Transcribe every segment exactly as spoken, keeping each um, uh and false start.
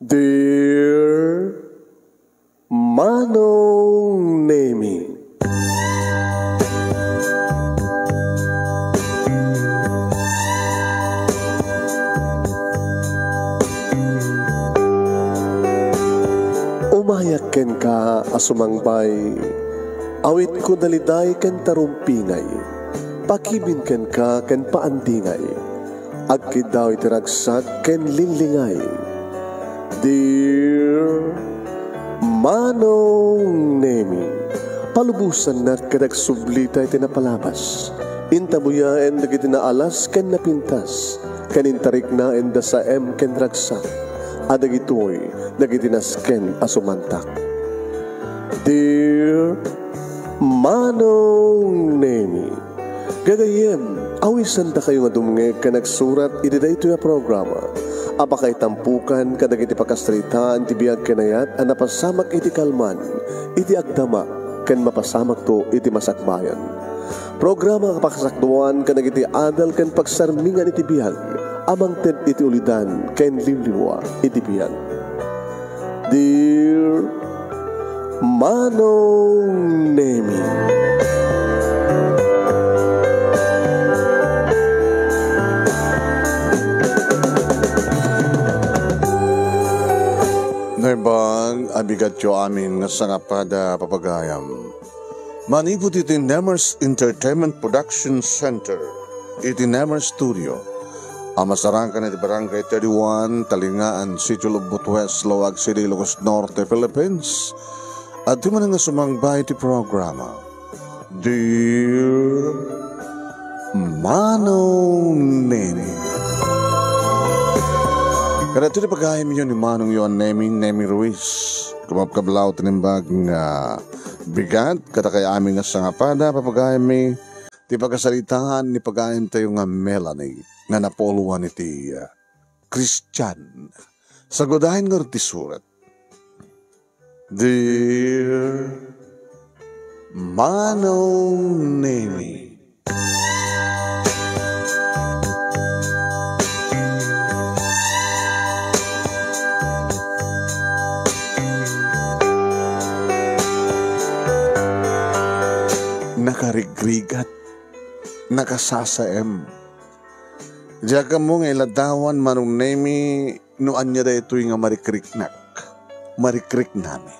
Dear Manong Nemi. Umayak kenka a sumangbay, awitko daliday ken tarumpingay, pakibin kenka ken paandingay. Agkiddaw iti ragsak ken linglingay. Dear Manong Nemi, palubosannak ket agsublita iti napalabas. Intabuyaen dagiti naalas ken napintas, ken intariknaen da saem ken ragsak, a dagitoy dagiti nasken a sumantak. Dear Manong Nemi, gagayyem, awisandakayo nga dumngeg ken agsurat iti daytoy a programa a pakaitampokan kadagiti pakasaritaan ti biag ken ayat a napasamak iti kalman, iti agdama, ken mapasamakto iti masakbayan. Programa a pakasakduan kadagiti adal ken pagsarmingan iti biag a mangted iti ulidan ken liwliwa iti biag. Dear Manong Nemi. Naimbag a bigatyo amin nga sangapada, papagayam. Manipud iti Nemers Entertainment Production Center, iti Nemers Studio, a masarakan iti Barangay thirty-one, Talingaan, Sitio Lubot West, Laoag City, Ilocos Norte, Philippines, adda manen nga sumangba iti programa, Dear Manong Nemi. Kadagiti pagayamyo ni Manongyo a Nemi, Nemi Ruiz. Kumapkablaw ti naimbag nga bigat kadakay amin nga sangapada, papagayammi, ti pakasaritaan ni pagayamtayo nga Melanie nga napuluan iti, ah, Christian. Sagudayen ngarud ti surat. Dear Manong Nemi. Nakarigrigat, nakasasaem. Diak ammo nga iladawan, Manong Nemi, no ania daytoy nga marikriknak, marikriknami.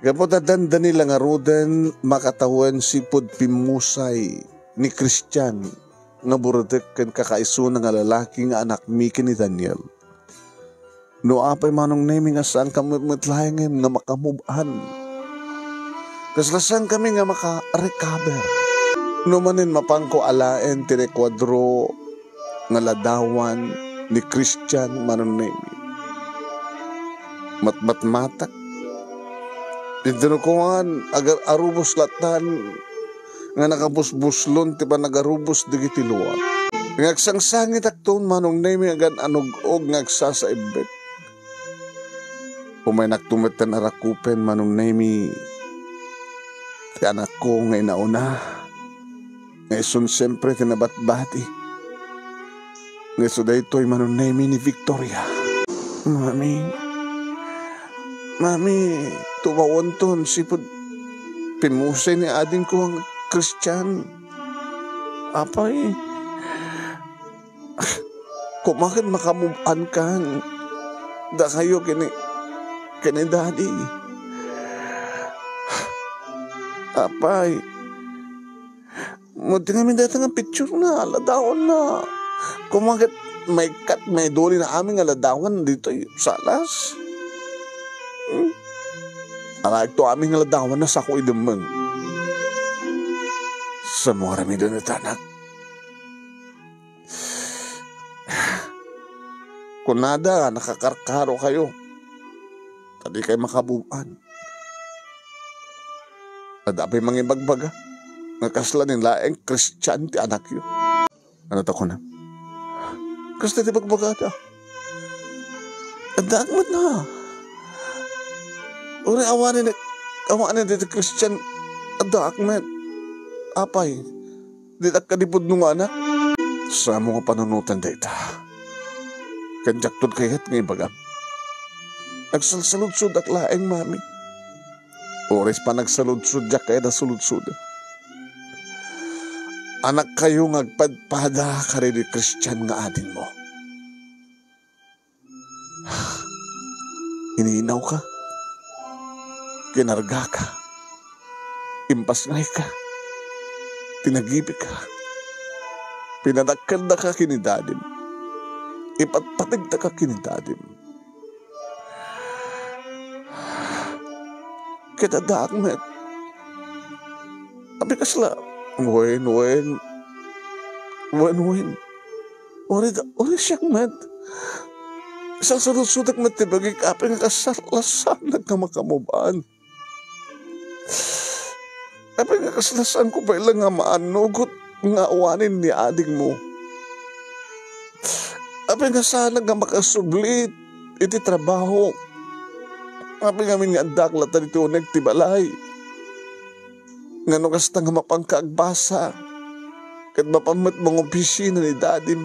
Gapu ta dandani la ngaruden makatawen sipud pimmusay ni Christian nga burutek ken kakaisuna nga lalaki nga anakmi ken ni Daniel. No apay, Manong Nemi, nga saanka met, met laengen nga makamove-on. Kasla saankami nga maka-recover. No manen mapanko alaen ti rekuadro nga ladawan ni Christian, Manong Nemi. Matmatmatak. Ditoy no kuan, agar-, arubos latan nga nakabusbuslon ti panagarubos dagiti luak. Nga agsangsangitakton, Manong Nemi, agan-anug-og nga agsasaibbek. Umaynakto metten a rakupen, Manong Nemi, ti anakko nga inauna, nga isun siempre ti nabatbati. Nga isu daytoy, Manong Nemi, ni Victoria. Mami, Mami, tumawenton sipud pimmusay ni adingko nga Christian. Apay, koma ket makamove-on kan dakayo ken ni, ken ni Daddy. Apay, Madi ngamin dayta nga picture na, ladawanna. Koma ket maikkat, maidulina amin nga ladawan ditoy salas. Hmm? Alaekto amin nga ladawanna sako idemmeng. Sa mo aramiden ita, anak. Kunada, nakakarkarokayo. Ta dikay makamove-on. Adda pay mangibagbaga nga kasla ni laeng Christian ti anakyo. Ano ta kuna? Kasta ti bagbagada. Addaak met na. Uray awanen, awanen diti Christian, addaak met. Apay, ditak kadi pudno nga anak. Samo nga panunotan dayta. Ken diakto kayat nga ibagam. Agsalsaludsodak laeng, Mami. Uray panagsaludsod, diak kayat a saludsodem. Anakkayo nga agpadpada kadaydi Christian nga adingmo. Ininawka, kinargaka, impasngayka, tinagibika, pinadakkeldaka ken ni dadim, ipatpategtaka ken ni dadim. Ket addaak met. Apay kasla, wen, wen, wen, wen. Uray da, uray siak met. Sasaludsodek met ti bagik, apay nga kasla saanak nga makamuban. Apay nga kasla saanko pay la nga maanugot nga awanen ni adingmo. Apay nga saanak nga makasubli iti trabaho. Apay ngamin nga addaak latta ditoy uneg ti balay. Ngano kasta nga mapanka agbasa? Ket mapan met mangopisina ni dadim.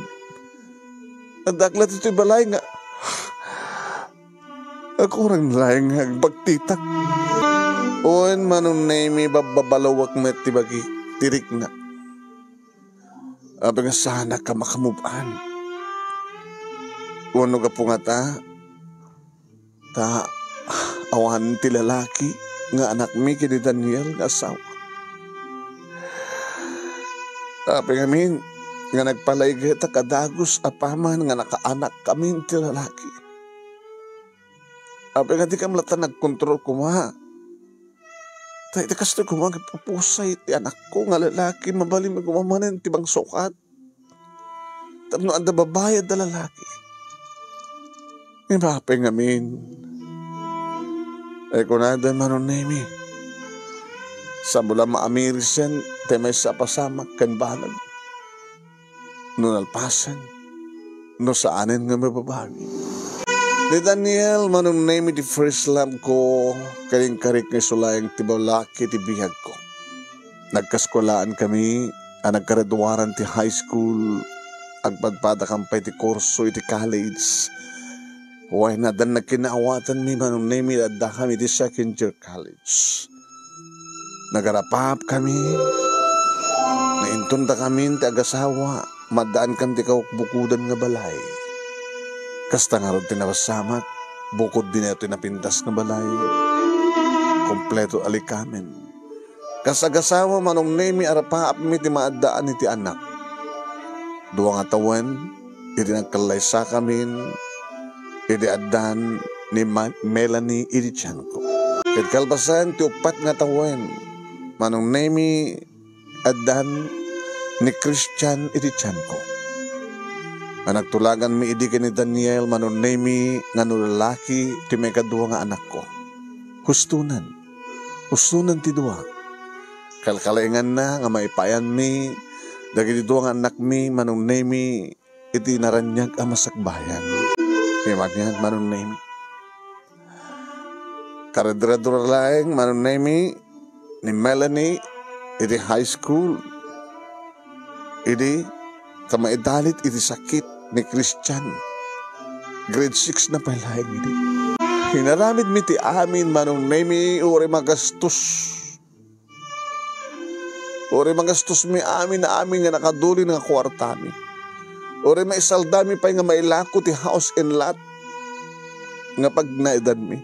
Addaak latta ditoy balay nga Akurang laeng nga agbagtitak. Wen, Manong Nemi, babbabalawek met ti bagik, ti riknak. Apay nga saanak a makamuban. Wenno gapu ngata, ta awan ti lalaki nga anakmi ken ni Daniel nga asawa. Apay ngamin nga nagpalaygetak a dagus apaman nga nakaanakkamin ti lalaki. Apay nga dikam latta nagkontrol koma. Ta iti kastoy koma nga ipupusay ti anakko nga lalaki, mabalin koma manen ti mangsukat. Tapno adda babai, adda lalaki. Ngem apay ngamin. Ay kunada, Manong Nemi. Saan la maamirisen ti maysa a pasamak ken banag. No nalpasen, no saanen nga mababawi. Ni Daniel, Manong Nemi, ti first love ko, ken inkarik nga isu laeng ti lalaki ti biag ko. Nagkaeskuelaan kami a nagkaraduaran ti high school, agpadpadakam pay ti kurso iti college. Wen, addan nagkinaawatanmi, Manong Nemi, addakam iti second year college. Nagarapapkami, naintondakamin ti agasawa, maddaankami ti kabukbukodan nga balay. Kasta ngarud ti napasamak, bukod daytoy napintas nga balay, kompleto a likamen. Kas agasawa, Manong Nemi, arapaapmi ti maaddaan iti anak. Dua nga tawen, idi nagkallaysakamin, idi addan ni Ma-, Melanie idi tianko. Ket kalpasan ti uppat nga tawen, Manong Nemi, addan ni Christian idi tianko. A nagtulaganmi idi ken ni Daniel, Manong Nemi, nga no lalaki ti maikadua nga anakko. Hustonen. Hustonen ti dua. Kalkalainganna nga maipayanmi dagiti dua nga annakmi, Manong Nemi, iti naraniag a masakbayan. Ngem anian, Manong Nemi? Karadradura laeng, Manong Nemi, ni Melanie iti high school. Idi ta maidalit iti sakit ni Christian. Grade six na pay laeng idi. Inaramidmi ti amin, Manong Nemi, uray magastos. Uray magastosmi amin-amin nga nakadulin nga kuartami. Uray maisaldami pay nga mailako ti house and lot nga pagnaedanmi.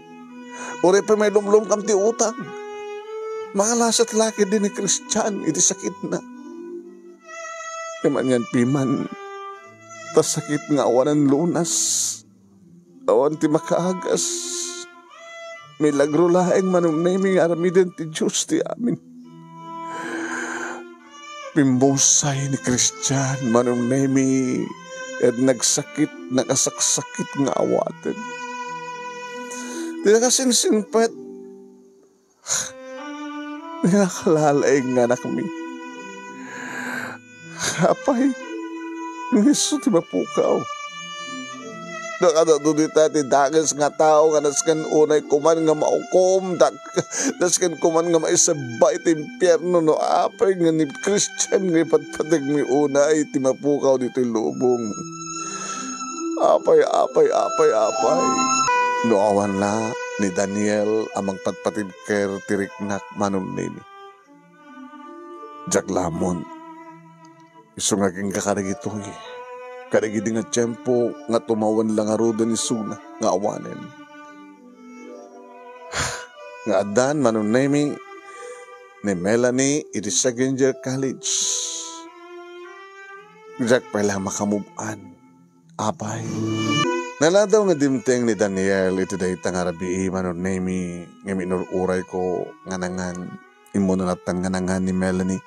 Uray pay mailumlumkam ti utang. Mangalasat la ketdi ni Christian iti sakitna. Ngem anian piman, ta sakit nga awanen lunas. Awan ti makaagas. Milagro laeng, Manong Nemi, nga aramiden ti Dios ti amin. Pimbusay ni Christian, Manong Nemi, ket nagsakit, nakasaksakit nga awaten. Ti nakasingsingpet, Nakalaeng nga anakmi. Apay, isu ti mapukaw. Dakadado dita ti dakes nga tao nga nasken unay koman nga maukom, dak-, nasken koman nga maisebba iti impierno no apay nga ni Christian nga ipatpategmi unay ti mapukaw ditoy lubong. Apay, apay, apay, apay. No awan la ni Daniel a mangpatpatibker ti riknak, Manong Nemi. Diak la ammon. Isu nga agingga kadagitoy, kadagidi nga tiempo nga tumawen la ngaruden isuna nga awanen. Nga addan, Manong Nemi, ni Melanie iti second year college. Diak pay la makamub-an. Apay. Naladaw nga dimteng ni Daniel iti dayta nga rabii, Manong Nemi, ngem inur-urayko nga nangan. Immuna latta nga nangan ni Melanie.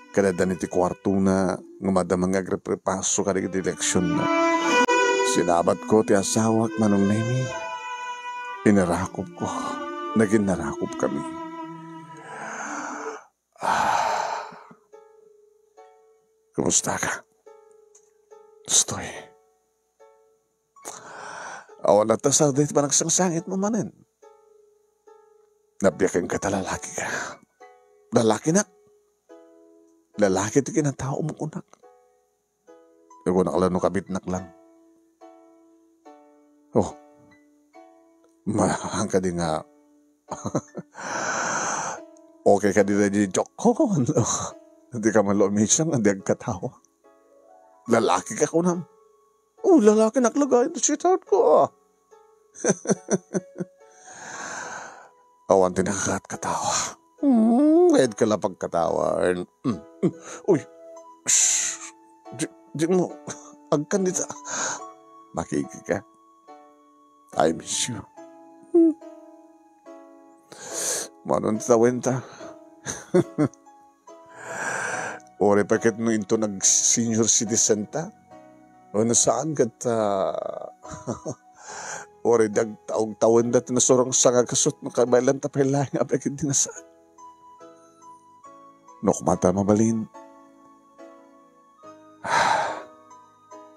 Kada addan iti kuartona nga madama nga agreprepaso kadagiti leksionna. Sinabatko ti asawak, Manong Nemi. Inarakupko. Nagin narakupkami. Ah. Kumusta ka? Stoy. Awan latta sadi ti panagsangsangitmo manen. Nabiag kenka ta lalaki ka. Lalaki nak. Lalaki ti kinataom kunak. Kunak la no kabitnak lang. Oh. Haan kadi nga okay kadi daydi joke ko? Di ka man la umisang, di agkatawa. Lalaki ka kunam. Oh, lalaki nak lagay, sweetheart ko. Awan ti nakakatkatawa. Hmm, kayat ka la pagkatawa. Mm, mm. Uy, shh, di, di mo, agkan dita. Makiki ka. I miss you. Hmm. Manon ti tawenta. Uray pa ket no inton ag-senior citizen ta. Wenno saan ket, ah, uray dagtaog tawenda ti nasurang sanga kasut no kabaylanta pay laeng a biag iti nasaan. No kumata mabalin,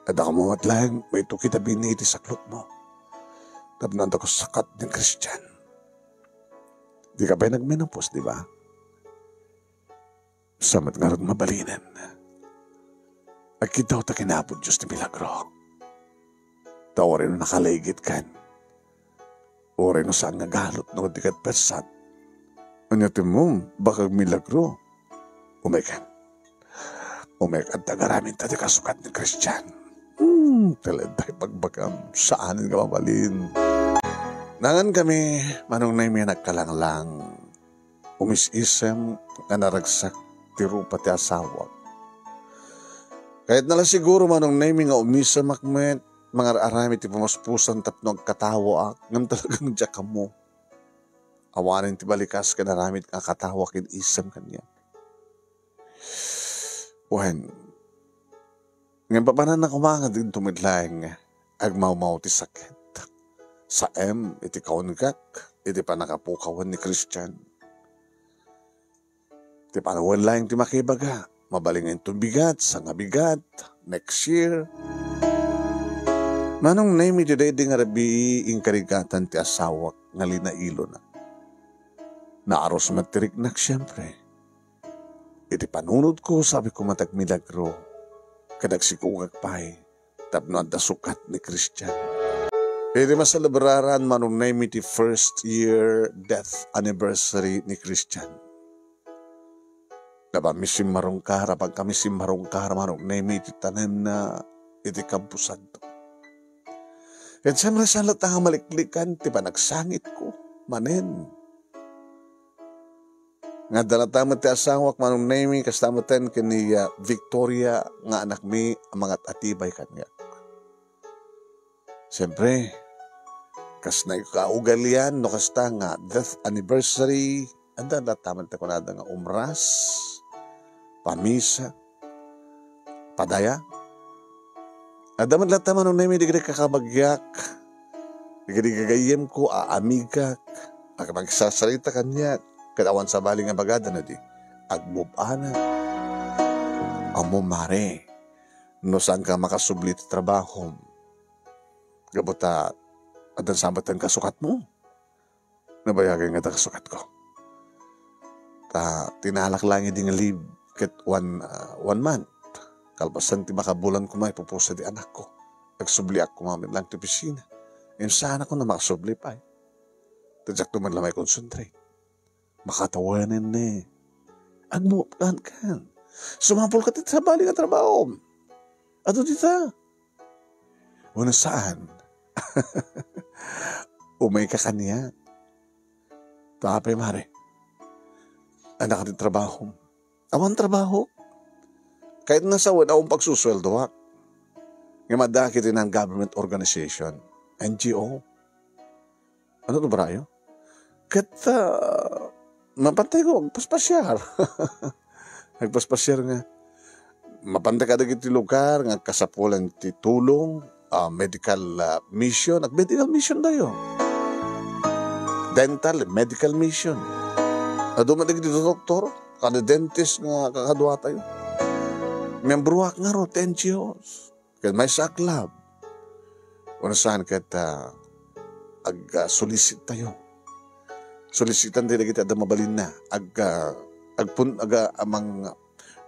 adda kamo met laeng, maituki ta bini iti saklotmo. Tapno adda ko sakat ni Christian. Di ka pay nagmenopause, di ba? Sa met ngarud mabalinen. Agkiddaw ta ken Apo Dios ti milagro. Ta uray no nakaligitkan, uray no saan nga galut no di ket petsat, ania ti mum, baka agmilagro. Umaykan. Umaykan ta agaramin ta ti kasukat ni Christian. Hmm, talaga ipagbagam. Saanen nga mabalin. Nangan kami, Manong Nemi, nagkalanglang. Umis-isem nga naragsak ti rupa ti asawak. Kayatna la siguro, Manong Nemi, nga umisemak met mangar-aramid ti pamuspusan tapno agkatawaak, ngem talagang diak ammo. Awanen ti balikas ken aramid nga akatawa ken isem kaniak. Wen, ngem papananna koma nga dinto met laeng agmawmaw ti sakit. Saem iti kaungegak iti pannakapukawen ni Christian. Ti panawen laeng ti makibaga, mabalin nga inton bigat, sanga bigat, next year. Manong Nemi, ti daydi nga rabii, inkarigatan ti asawak nga linailona. Naarus met ti riknak, siempre. Iti panunotko, sabi ko, matag milagro, ket agsikugak pay tapno adda sukat ni Christian. Iti maselebraran, Manong Nemi, ti first year death anniversary ni Christian. Napan mi simmarungkar, apan kami simmarungkar, Manong Nemi, iti tanemna iti Kamposanto. Ket siempre, saan latta nga maliklikan ti panagsangitko manen. Nga adda latta met ti asawak, Manong Nemi, kasta metten ken ni, ah, Victoria nga anakmi a mangat-atibay kaniak. Siempre, kas nakaugalian, no kasta nga death anniversary, adda latta met ti kunada nga umras, pamisa, padaya. Adda met latta, Manong Nemi, dagiti kakabagiak, dagiti gagayyemko a amigak, a makipagsasarita kaniak, ket awan sabali nga bagada no di agmub-anak. Ammo, mare, no saanka makasubli ti trabahom, gapu ta addan sa metten kasukatmo. Nabayagen nga ta kasukatko. Ta tinalak laeng idi nga leave ket one, ah, one month. Kalpasan ti makabulan koma, ipupusa ti anakko. Agsubliak koma met laeng ti opisina. Insan ako na makasubli pay. Ta diakto met la maikonsentrate. Makatawanen ne. Agmukan kan. Sumapulka ti sabali nga trabaho. Adu dita. Wenno saan? Umayka kaniak. Ta apay, mare? Adda ka ti trabaho. Awan trabaho. Kayatna sawen, awan pagsusueldoak. Nga madda iti non-government organization, N G O. Ano to, brayo? Ket, ah, mapantay ko, agpaspasiar. Agpaspasiar nga. Mapantay kadagiti lugar nga agkasapulan ti tulong, ah, medical, ah, mission. Ag-medical mission tayo. Dental, medical mission. Adu man dagiti doktor, kada dentist nga kakadua tayo. Membroak ngarud ti N G Os. Ket maysa a club. Wenno saan ket, ah, ag, ah, solicit tayo. Solicitan tayo dagiti adda mabalinna. Ag, ah, agpun-, ag, ah, mang-,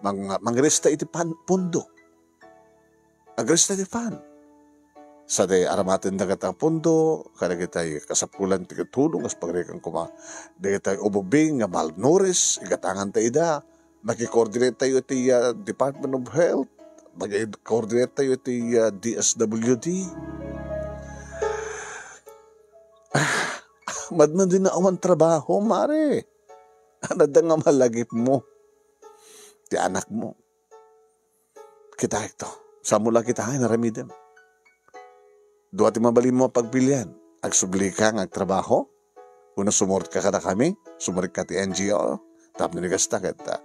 mang-, mangresta iti pan-, pondo. Agresta iti pan. Sa ti aramaten dagiti pondo, kadagiti kasapulan ti tulong, kas pagarigan koma. Dagiti ububing nga malnourished, igatangan tayo ida. Maki-coordinate tayo iti, ah, Department of Health. Maki-coordinate tayo iti, ah, D S W D. Madmadin nga awan trabaho, mare. Ano da nga malagipmo? Ti anakmo. Kitaek to. Saanmo la kitaen, aramidem. Dua ti mabalinmo a pagpilian. Agsublika nga agtrabaho, wenno sumurot ka kadakami, sumurit ka ti N G O, tapno ni kasta ket, ah,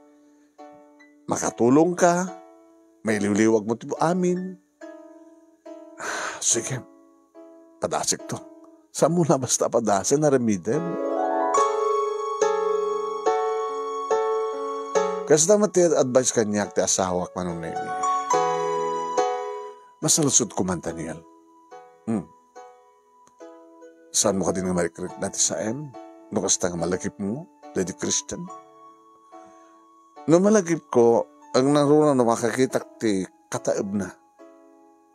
makatulong ka, mailiwliwag mo ti amin. Ah, sige, padasik to. Saanmo la basta padasen, aramidem. Kasta met ti advice kaniak ti asawak, Manong Nemi. Masaludsodko man, Daniel. Hmm. Saanmo kadin nga marikrikna ti saem? No kasta nga malagipmo, daydi Christian? No malagipko, agnaruna no makakitak ti kataebna.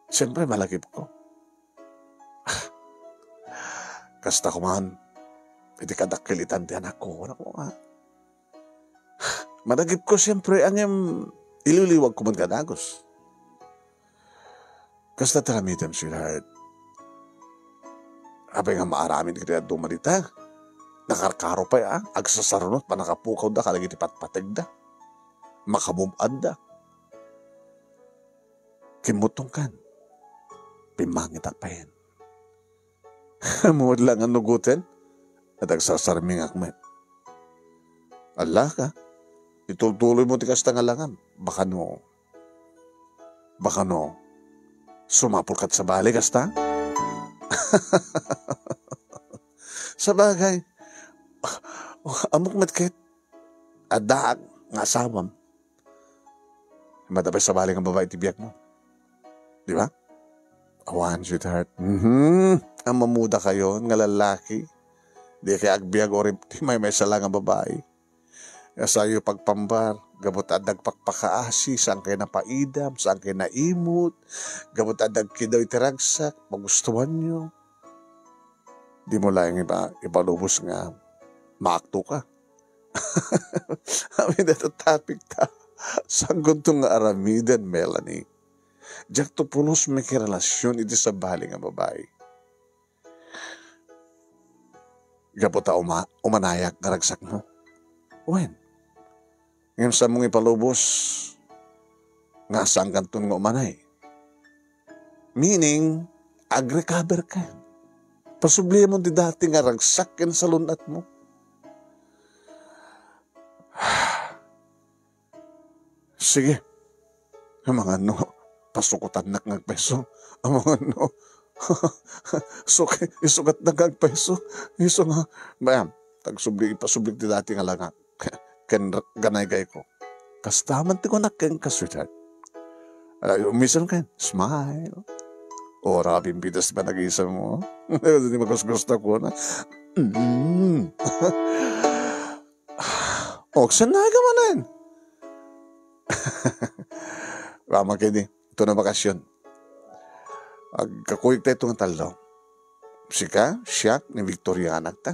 Siyempre, malagipko. Kasta koman, iti kadakkel itan ti anakko, anak mo nga. Malagipko, siyempre, ngem iliwliwagko met nga dagus. Kasta ti aramidem, sweetheart. Apay nga maaramid ket adu man dita? Nakarkaro pay, ah, agsasarunot, pannakapukawda kadagiti patpategda. Makabub-adda. Kimmutongkan. Pimmangitak payen. Ammom la nga nugoten, ket agsasarmingak met. Allaka, itultuloy mo ti kasta nga langam. Baka no, baka no, sumapul kat sabali kasta? Sabagay, ammok met ket, addaak nga asawam. Madapay sabali nga babai ti biagmo. Di ba? Awan, sweetheart. Mhm. Ammamuda kayon nga lallaki. Di kay agbiag uray ti maymaysa la nga babai. Nga sayo pagpambar, gapu ta adda agpakpakaasi, saan kay napaidam, saan kay naimut, gapu ta adda agkidaw iti ragsak, pagustuanyo. Di mo laeng ipa-, ipalubos nga maakto ka. Amin dayta topic ta. Saanko to nga aramiden, Melanie. Diakto pulos makirelasion iti sabali nga babai. Gapu ta uma-, umanayak nga ragsakmo. Wen, ngem saanmo nga ipalubos nga saankanton nga umanay. Meaning, agrecover ka. Pasubliamon ti dati nga ragsak ken salun-atmo. Sige. Amangan no, pasukotannak nga agpayso. Amangan no, suk-, isugatnak nga agpayso. Isu nga, bayam, tagsubli, ipasubli ti dati nga langak. Ken ganaygayko. Kasta man ti kunak kenka, sweetheart. Ay, umisan ken, smile. O, rabimbitas ti panagisa mo. Di makusgusta ko na. Mm. Oksan na ka manen. Wama kini, ito na bakasyon. Agkakuyog tayo itong tallo. sika, siak, ni Victoria nga anakta.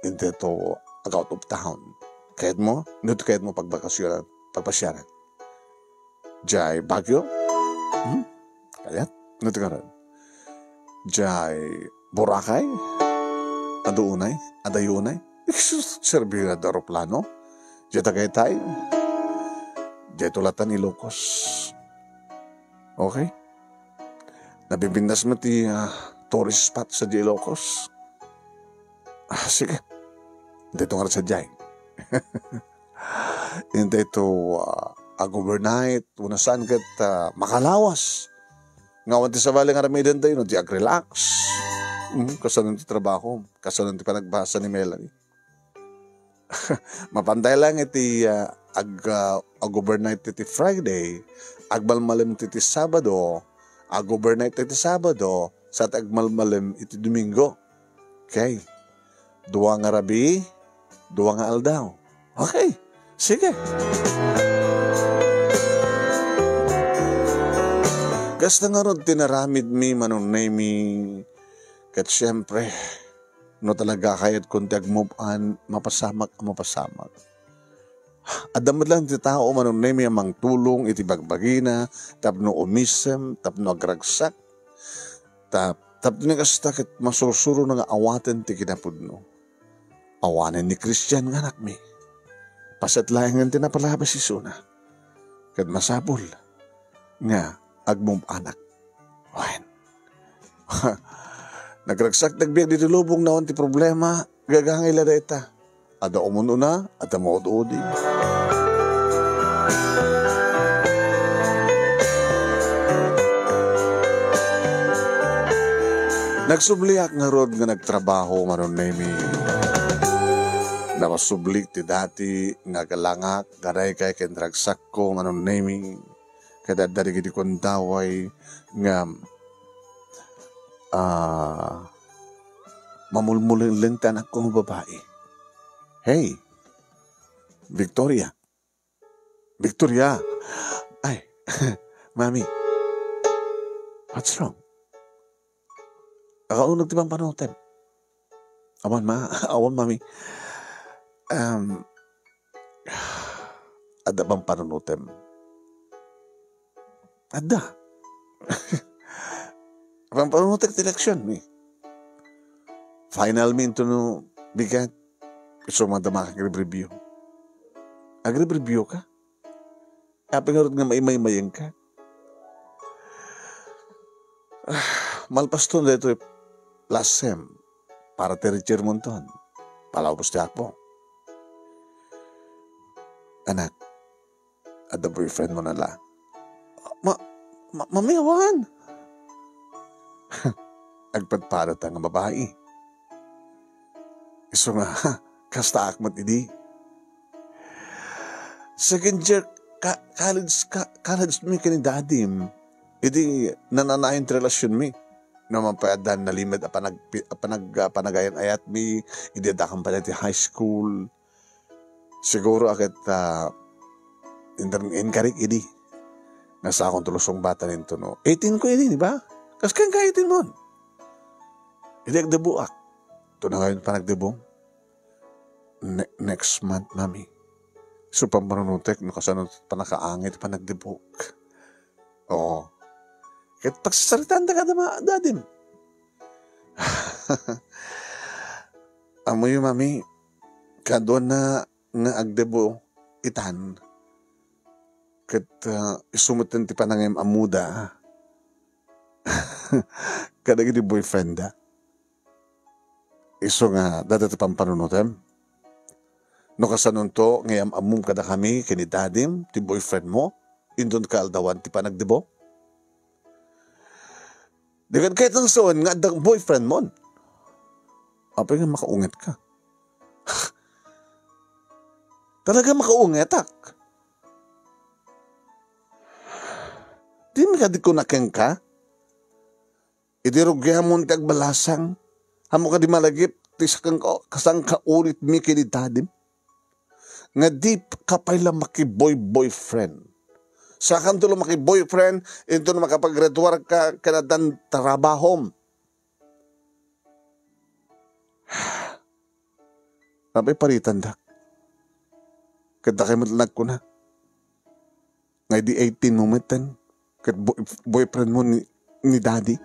Intay to ag-out of town. Kayatmo? No ti kayatmo pagbakasionan, pagpasiaran. Jay Baguio? Hmm? Kayat? No ti karon? Jay Boracay? Adu unay? Adayo unay? Serbi nga da aeroplano? Jay Tagaytay? Jay tulatan Ilocos. Okay? Nabibindas mo ti, ah, tourist spot sa Ilocos? Ah, sige. Dito nga sa jay. Intay to, ah, ag-overnight, wenno saan ket, ah, makalawas. Nga awan ti sabali nga aramidentayo, no, ti ag-relax. Mm, kasano ti trabaho? Kasano ti panagbasa ni Melanie? Mapantay lang iti, ah, ag-, ah, ag-overnight iti Friday, agmalmalem iti Sabado, ag-overnight iti Sabado, sa ti agmalmalem iti Domingo. Okay. Dua nga rabii, dua nga aldaw. Okay. Sige. Kasta ngarud ti naramidmi, Manong Nemy, ket siempre, no talaga kayatkon ti ag-move on, mapasamak a mapasamak. Adda met laeng ti tao, Manong Nemy, a mangtulong iti bagbagina tapno umisem, tapno agragsak, tap-, tapno ni kasta ket masursurona nga awaten ti kinapudno. Awanen ni Christian nga anakmi. Paset laengen ti napalabas isuna. Ket masapul nga agmub-anak. Wen. Nagragsak ti agbiag ditoy lubong, awan ti problema, gagangay la dayta. Adda umun-una, adda maud-udi. Nagsubliak ngarud nga nagtrabaho, Manong Nemy. Napasublik ti dati nga galangak, nga daykay ken ragsakko, Manong Nemy. Ket adda dagiti kuntaway nga, ah, mamulmulenglen ti anakko nga babai. Hey, Victoria. Victoria. Ay, Mami. What's wrong? Akauneg ti pampanunotem. Awan, ma-, awan, Mami. Um, adda pampanunotem. Adda. Pampanunotek ti leksionmi. Final mi intono bigat. Isu nga adda makagrebreview. Agrebreview ka? Apay ngarud nga maimaymayeng ka? Ah, malpaston daytoy last sem para ti retire monton. Palaubos ti Apo. Anak, adda boyfriend mo na la? Ma-, ma-, Mami, awan. Agpadpadata nga babai. Isu nga, kastaak met idi. Second year ka-, college, ka-, college mi ken ni dadim. Idi nananayon ti relasionmi. No man pay adda nalimed a panag-, a panag-, a panagayan-ayatmi, idi adda kan pay ti high school. Siguro a ket, ah, inter-, inkarik idi. Nga saakon ti lusungbatan intono. Eighteen ko idi, di ba? Kas ken ka eighteen mon. Idi agdeboak. Ito na ngayon panagdebong. Ne-, next month, Mami. So, pampanunotek, no kasano panakaangit panagdebok. Oo. Ket pagsasaritaan da kada ma-, dadim. Amoyo, Mami, kaduan na nga agdebo itan. Ket, ah, isu metten ti panangem-ammoda kadagiti boyfriend da. Isu nga, dayta ti pampanunotem. No kasanonto nga am-ammom kadakami ken ni dadim, ti boyfriend mo, inton kaaldawan ti panagdebo? Di kad kayat nang saan nga adda boyfriend mon. Apay nga makaunget ka? Talaga makaungetak. Di mi kadi kuna kenka? Idi rugiamon ti agbalasang, ammo kadi malagip ti sakang-, kasangkaulitmi ken ni dadim? Nga di ka pay la makiboy-boyfriend. Sakanto la makiboyfriend, inton makapagretuar ka ken addan trabahom. Apay paritandak? Ket dakay met la nagkuna nga idi eighteen mo metten, ket boy-, boyfriend mo ni, ni daddy?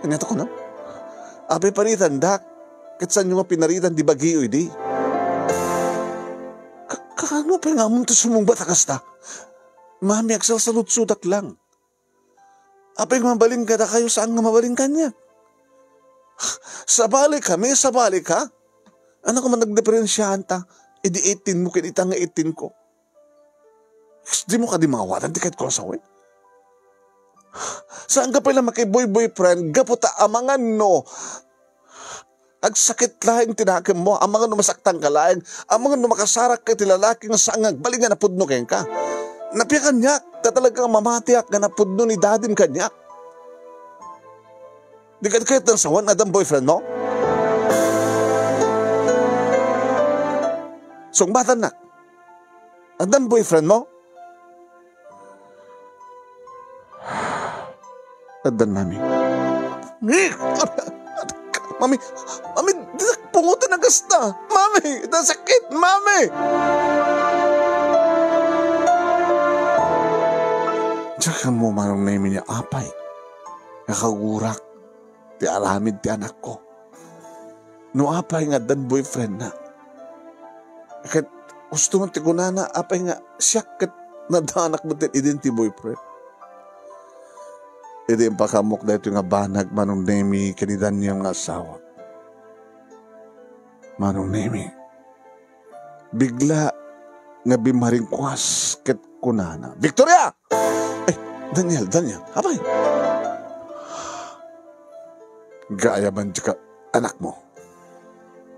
Ania ti kunam? Apay paritandak? Ket saanyo nga pinaritan ti bagiyo idi? Ka-, kaano pay nga ammom ti sumungbat a kasta? Mami, agsalsaludsodak lang. Apay nga mabalin kadakayo, saan nga mabalin kaniak? Sabali kami, sabali ka? Ania koma nagdiferensiaanta? Idi eighteen mo ken ita nga eighteen ko. Dimo kadi maawatan ti kayatko a sawen? Saan ka pay la makiboy-boyfriend gapu ta amangan no agsakit laeng ti nakemmo, amangan no masaktan ka laeng, amangan no makasarak ka iti lalaki nga saan nga agbalin nga napudno kenka. Napia kaniak, ta talaga nga mamatiak nga napudno ni dadim kaniak. Di ka, di ka kayat a sawen, addan boyfriend mo? Sungbatannak. Addan boyfriend mo? Addan, mami. Mami, mami, diak pungotan a kasta. Mami, nasakit, mami! Diak ammo, Manong Nemi, no apay nga kagurak ti aramid ti anakko. No apay nga addan boyfriendna. Ket gusto man ti kunana, apay nga siak ket nadanak met idin ti boyfriend. Idi impakaamok daytoy nga banag, Manong Nemi, ken ni Daniel nga asawa. Manong Nemi, bigla nga bimmaringkuas ket kunana, "Victoria!" Ay, Daniel, Daniel, apay? Gayam dika, anakmo.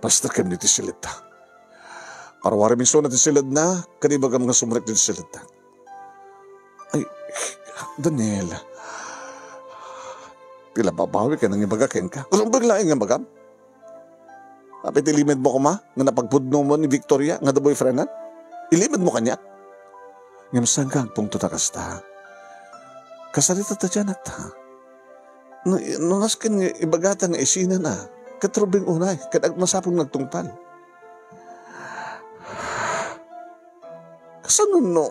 Pastakem ditoy siledta. Arwaram isuna ti siledna, ken ibagam nga sumrek ditoy siledta. Ay, Daniel. Ti la babawi ket nangibaga kenka. Rumbeng laeng nga ibagam. Apay ti ilimedmo koma nga napagpudno mo ni Victoria nga adda boyfriendna? Ilimedmo kaniak? Ngem saan ka agpungtot a kasta? Kasarita ta diay anakta. No, no nasken nga ibagata nga isinana, ket rumbeng unay, ket ag-, masapul nga agtungpal. Kasano no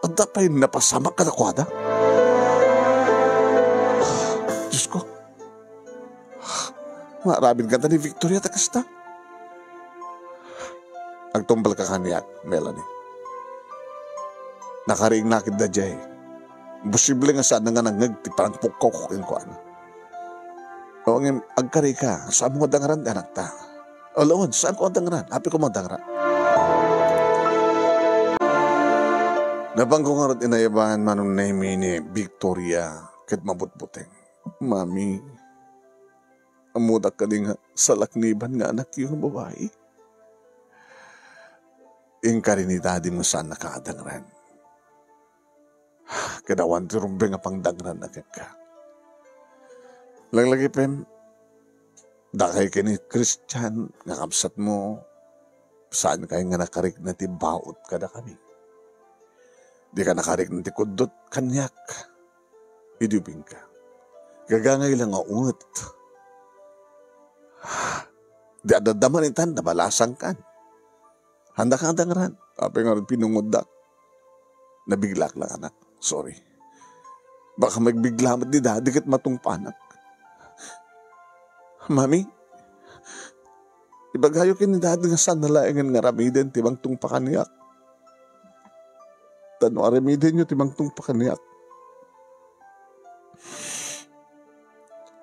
adda pay napasamak kadakuada? Diosko, maaramid kadi ni Victoria ta kasta? Agtungpalka kaniak, Melanie. Nakariingna ketdi diay. Imposible nga saan nga nangngeg ti panangpukkawko kenkuana. O, ngem agkarika, saanmo nga dangran ti anakta? O, laeng, saanko nga dangran? Apay koma nga dangran? Napanko ngarud inayaban, Manong Nemi, ni Victoria ket mabutbuteng. Mami, ammodak kadi nga salakniban nga anakyo nga babai? Inkari ni Daddy nga saannaka a dangran. Ket awan ti rumbeng a pangdangranna kenka. Laglagipen, dakay ken ni Christian nga kabsatmo, saankay nga nakarikna ti baut kadakami. Dika nakarikna ti kuddot kaniak idi ubingka. Gagangay la nga unget. Di adda man itan, nabalasangkan. Haandak a dangran. Apay ngarud pinungotdak? Nabiglak lang, anak. Sorry. Baka magbigla met ni Daddy ket matungpanak. Mami, ibagayo ken ni Daddy nga saanna laengen nga aramiden ti mangtungpa kaniak. Ta no aramidenyo ti mangtungpa kaniak,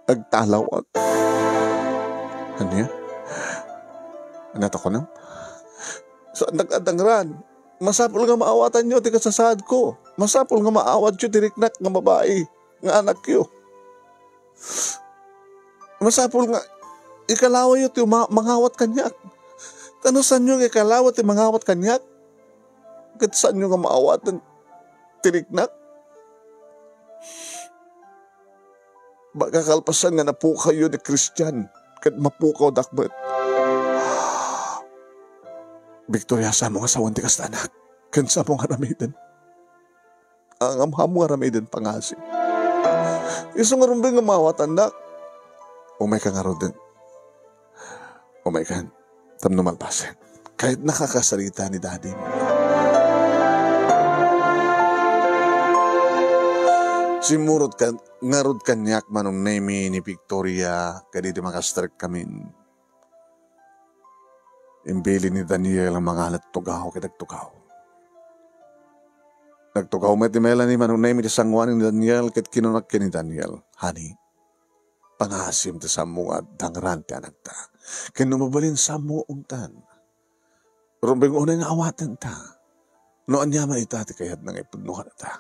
agtalawak. Ania? Ania ti kunam? Saandak a dangran. Masapul nga maawatanyo ti kasasaadko. Masapul nga maawatyo ti riknak nga babai nga anakyo. Masapul nga ikalawayo ti uma-, mangawat kaniak. Ta no saanyo nga ikalawa ti mangawat kaniak, ket saanyo nga maawatan ti riknak? Baka kalpasan nga napukawyo ni Christian, ket mapukawdak met. Victoria, saanmo nga sawen ti kasta, anak. Ken saanmo nga aramiden. Ang amham nga aramiden pangngaasim. Isu nga rumbeng nga maawatannak. Umayka ngaruden. Umaykan, tapno malpasen. Kayatnaka kasarita ni Daddy. Simmurot kan-, ngarud kaniak Manong Nemi ni Victoria, kaditi makastrek kamin. Imbilin ni Daniel a mangalet tugaw ket agtugaw. Nagtugaw met ni Melanie, Manong Nemi, ti sangoanan ni Daniel, ket kinuna ken ni Daniel, "Honey, pangaasim ti sammo nga adda ngarud ti anakta. Ken no mabalin, sammo untan. Rumbeng unay nga awatenta. No ania man ita ti kayatna nga ipudno kadata."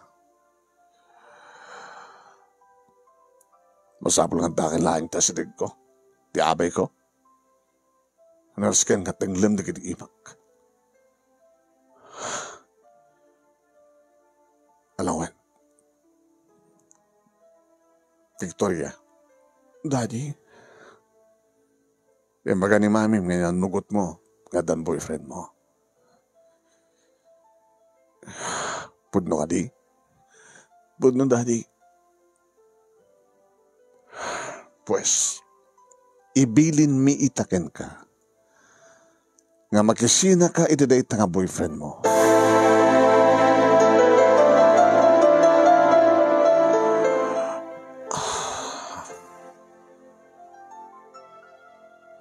Masapul nga adda ken laeng ti asidegko, ti abayko. Nurse ken nga tenglem dagiti imak. Alawen. Victoria. Daddy. Imbaga ni Mami nga nannugotmo nga addan boyfriendmo. Pudno kadi? Pudno, Daddy. Pues, ibilinmi ita kenka nga makisinaka iti dayta nga boyfriendmo.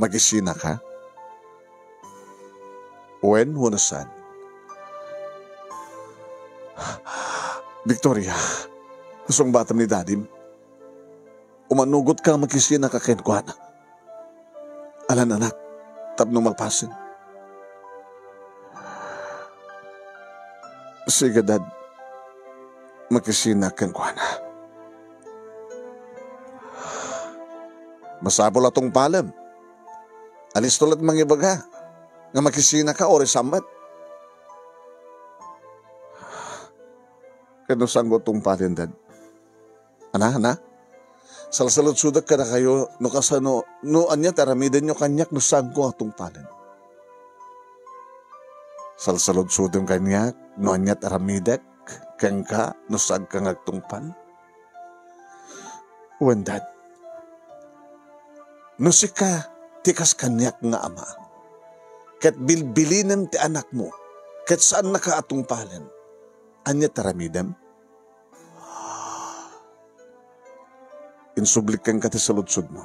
Makisinaka? Wen, wenno saan? Victoria, nasungbatam ni Dadim. Umanugot ka, makisinaka kenkuana. Alan anak, tapno malpasen. Sige, Dad. Makisina kenkuana. Masapul a tungpalem. Alisto la't mangibaga nga makisinaka uray sammet. Ket no saanko tungpalen, Dad? Ana, ana? Salsaludsodek kadakayo no kasano, no ania ti aramidenyo kaniak no saanko a tungpalen. Salsaludsodem kaniak no ania ti aramidek kenka no saanka nga agtungpal? Wen, Dad, no sika ti kas kaniak nga ama, ket bilbilinem ti anakmo, ket saannaka a tungpalen, ania ti aramidem? Insublik kenka ti saludsodmo.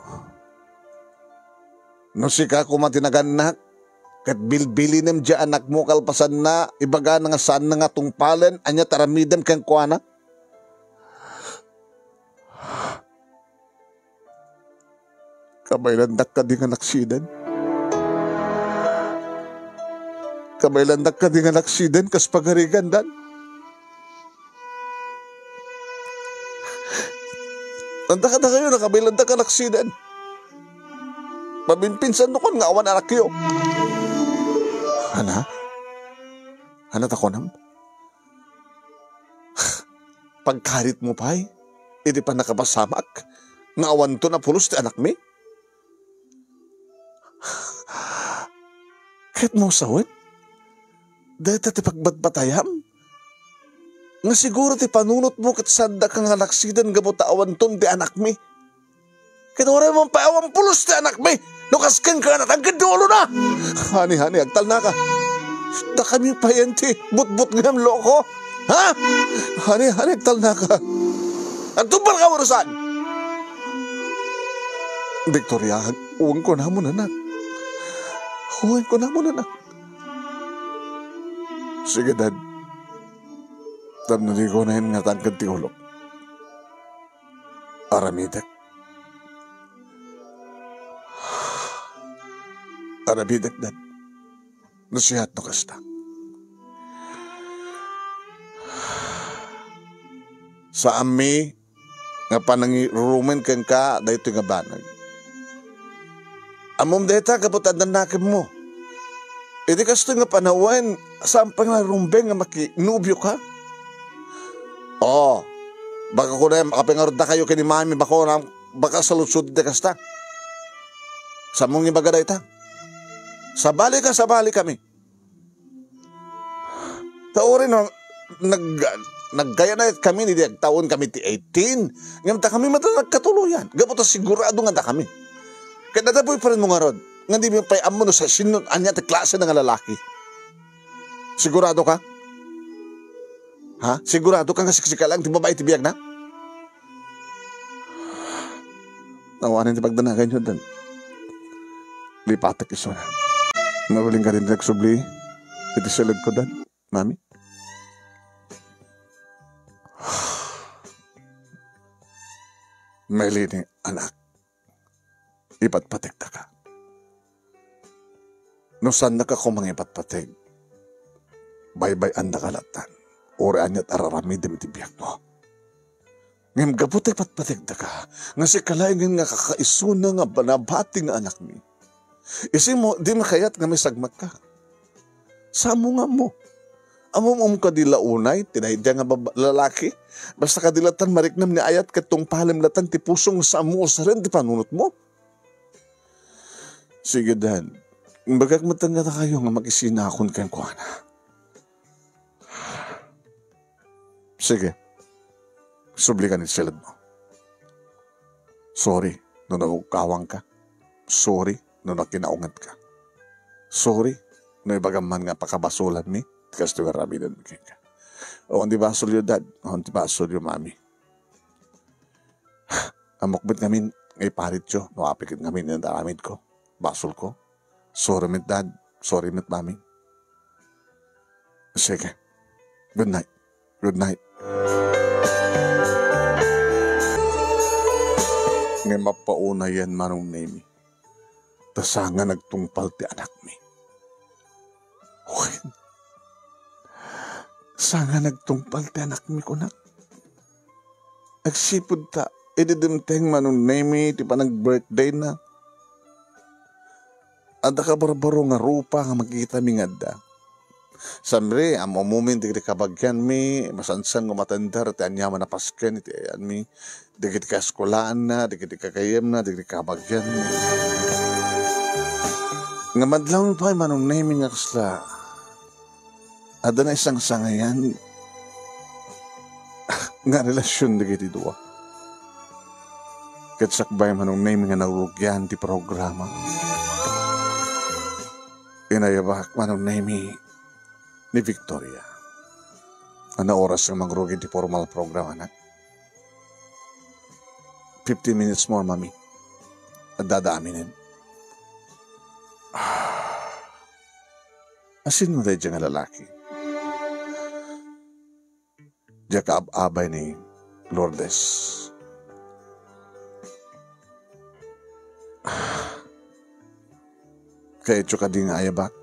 No sika koma ti nagannak, ket bilbilinem diay anakmo kalpasanna, ibagana nga saanna nga tungpalen, ania ti aramidem kenkuana? Kabaelandak kadi nga naksiden? Kabaelandak kadi nga naksiden kas pagarigan, Dan? Anta kadakayo, nakabaelandak nga naksiden. Mabimpinsan no kuan nga awan anakyo. Ana? Ana ta kunam? Pagkaritmo pay iti pannakapasamak nga awanto a pulos ti anakmi? Ket mo sawen, dayta ti pagbatbatayam nga siguro ti panunotmo ket saandaka nga naksiden gapu ta awanton ti anakmi. Ket uray man pay awan pulos ti anakmi, no kas kenka, natangked ti ulona. Honey, honey, agtalnaka. Dakami pay ti butbutngem, loko. Ha? Honey, honey, agtalnaka. Agtungpalka wenno saan? Victoria, wen kunamon, anak. Wen kunamon, anak. Sige, Dad. Tapno di kunen nga tangked ti ulok. Aramidek. Aramidek, Dad. No siak no kasta. Saanmi nga panangirurumen kenka daytoy nga banag. Ammom dayta gapu ta adda nakemmo. Iti kastoy nga panawen, saan pay nga rumbeng nga makinobioka? Oo. Baka kunam, makapangarud dakayo ken ni Mami, baka kunam, baka saludsod ti kasta. Saanmo nga ibaga dayta? Sabalika, sabalikami. Ta uray no, nag-, naggayanayat kami ni di agtawen kami ti eighteen. Ngem ta kami met a nagkatuloyan. Gapu ta sigurado nga dakami. Ket adda boyfriend mo ngarud. nga dimi pay ammo no sa sinno ania ti klase na nga lalaki. Sigurado ka? Ha? Sigurado ka nga siksika lang ti babae ti biag na? Awanen ti pagdanaganyo, Dan. Lipatek isuna. Nauling ka din nagsubli iti siled ko, Dan. Mami? Melanie, anak, ipatpategdaka. No saannaka koma nga ipatpateg, baybay-annaka latta, uray aniat a raramidem iti biagmo. Ngem gapu ta ipatpategdaka, nga sika laengen nga kakaisuna nga nabati nga anakmi. Isimo, dimo kayat nga maisagmakka. Saan mo nga ammo? Ammom kadi la unay ti daydiay nga baba-, lalaki? Basta kadi latan mariknam ni ayat ket tungpalem latan ti puso nga saan mo usaren ti panunotmo? Sige, Dad. Imbagak met kadakayo nga makisinakon kenkuana. Sige. Subli ka ni siled mo. Sorry no nagukawang ka. Sorry no nakinaunget ka. Sorry no ibagam man nga pakabasolan mi ti kastoy nga aramiden mi kenka. Awan ti basol yo, Dad. Awan ti basol yo, Mami. Ammok met ngamin nga iparityo no apay ket ngamin nga aramid ko. Basol ko. Sorry met, Dad. Sorry met, Mami. Sige. Good night. Good night. Ngem mapaunayen, Manong Nemi. Ta saan nga nagtungpal ti anakmi. Wen, saan nga nagtungpal ti anakmi, kunak. Agsipud ta, idi dimteng Manong Nemi ti panag-birthday na. Adda kabarbaro nga rupa nga makikitami nga adda. Samre, am-, ammom dagiti kabagianmi, masansan nga umatender ti aniaman a pasken iti ayanmi, dagiti kaeskulaanna, dagiti kakayyemna, dagiti kabagianmi. Nga madlaw pay Manong Nemi nga kasla adda naisangsangayan nga relasion dagiti dua. Ket sakbay Manong Nemi nga narugian ti programa, inayabak Manong Nemi ni Victoria. Ania oras nga mangrugi ti formal program, anak? Fifteen minutes more, Mami. Addada aminen. Asino daydiay nga lalaki? Diak kaab-abay ni Lourdes. Kayatyo kadi nga ayabak?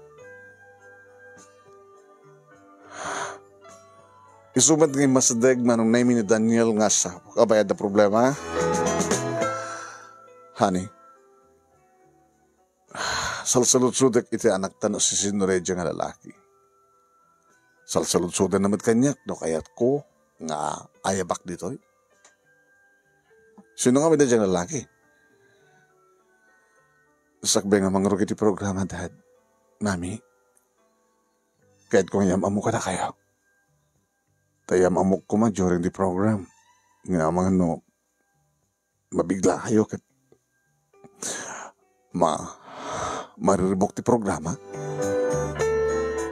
Isu met nga immasideg Manong Nemi ni Daniel nga sa kabayad a problema. Honey, salsaludsodek iti anakta no sisino daydiay nga lalaki. Salsaludsodanna met kaniak no kayatko nga ayabak ditoy. Sino nga daydiay nga lalaki? Sakbay nga mangrugi ti programa, Dad, Mami, kayatko nga iyam-ammo kadakayo. Ta iyam-ammok koma during the program. Nga amangan no mabiglakayo ket ma-, mariribuk ti programa.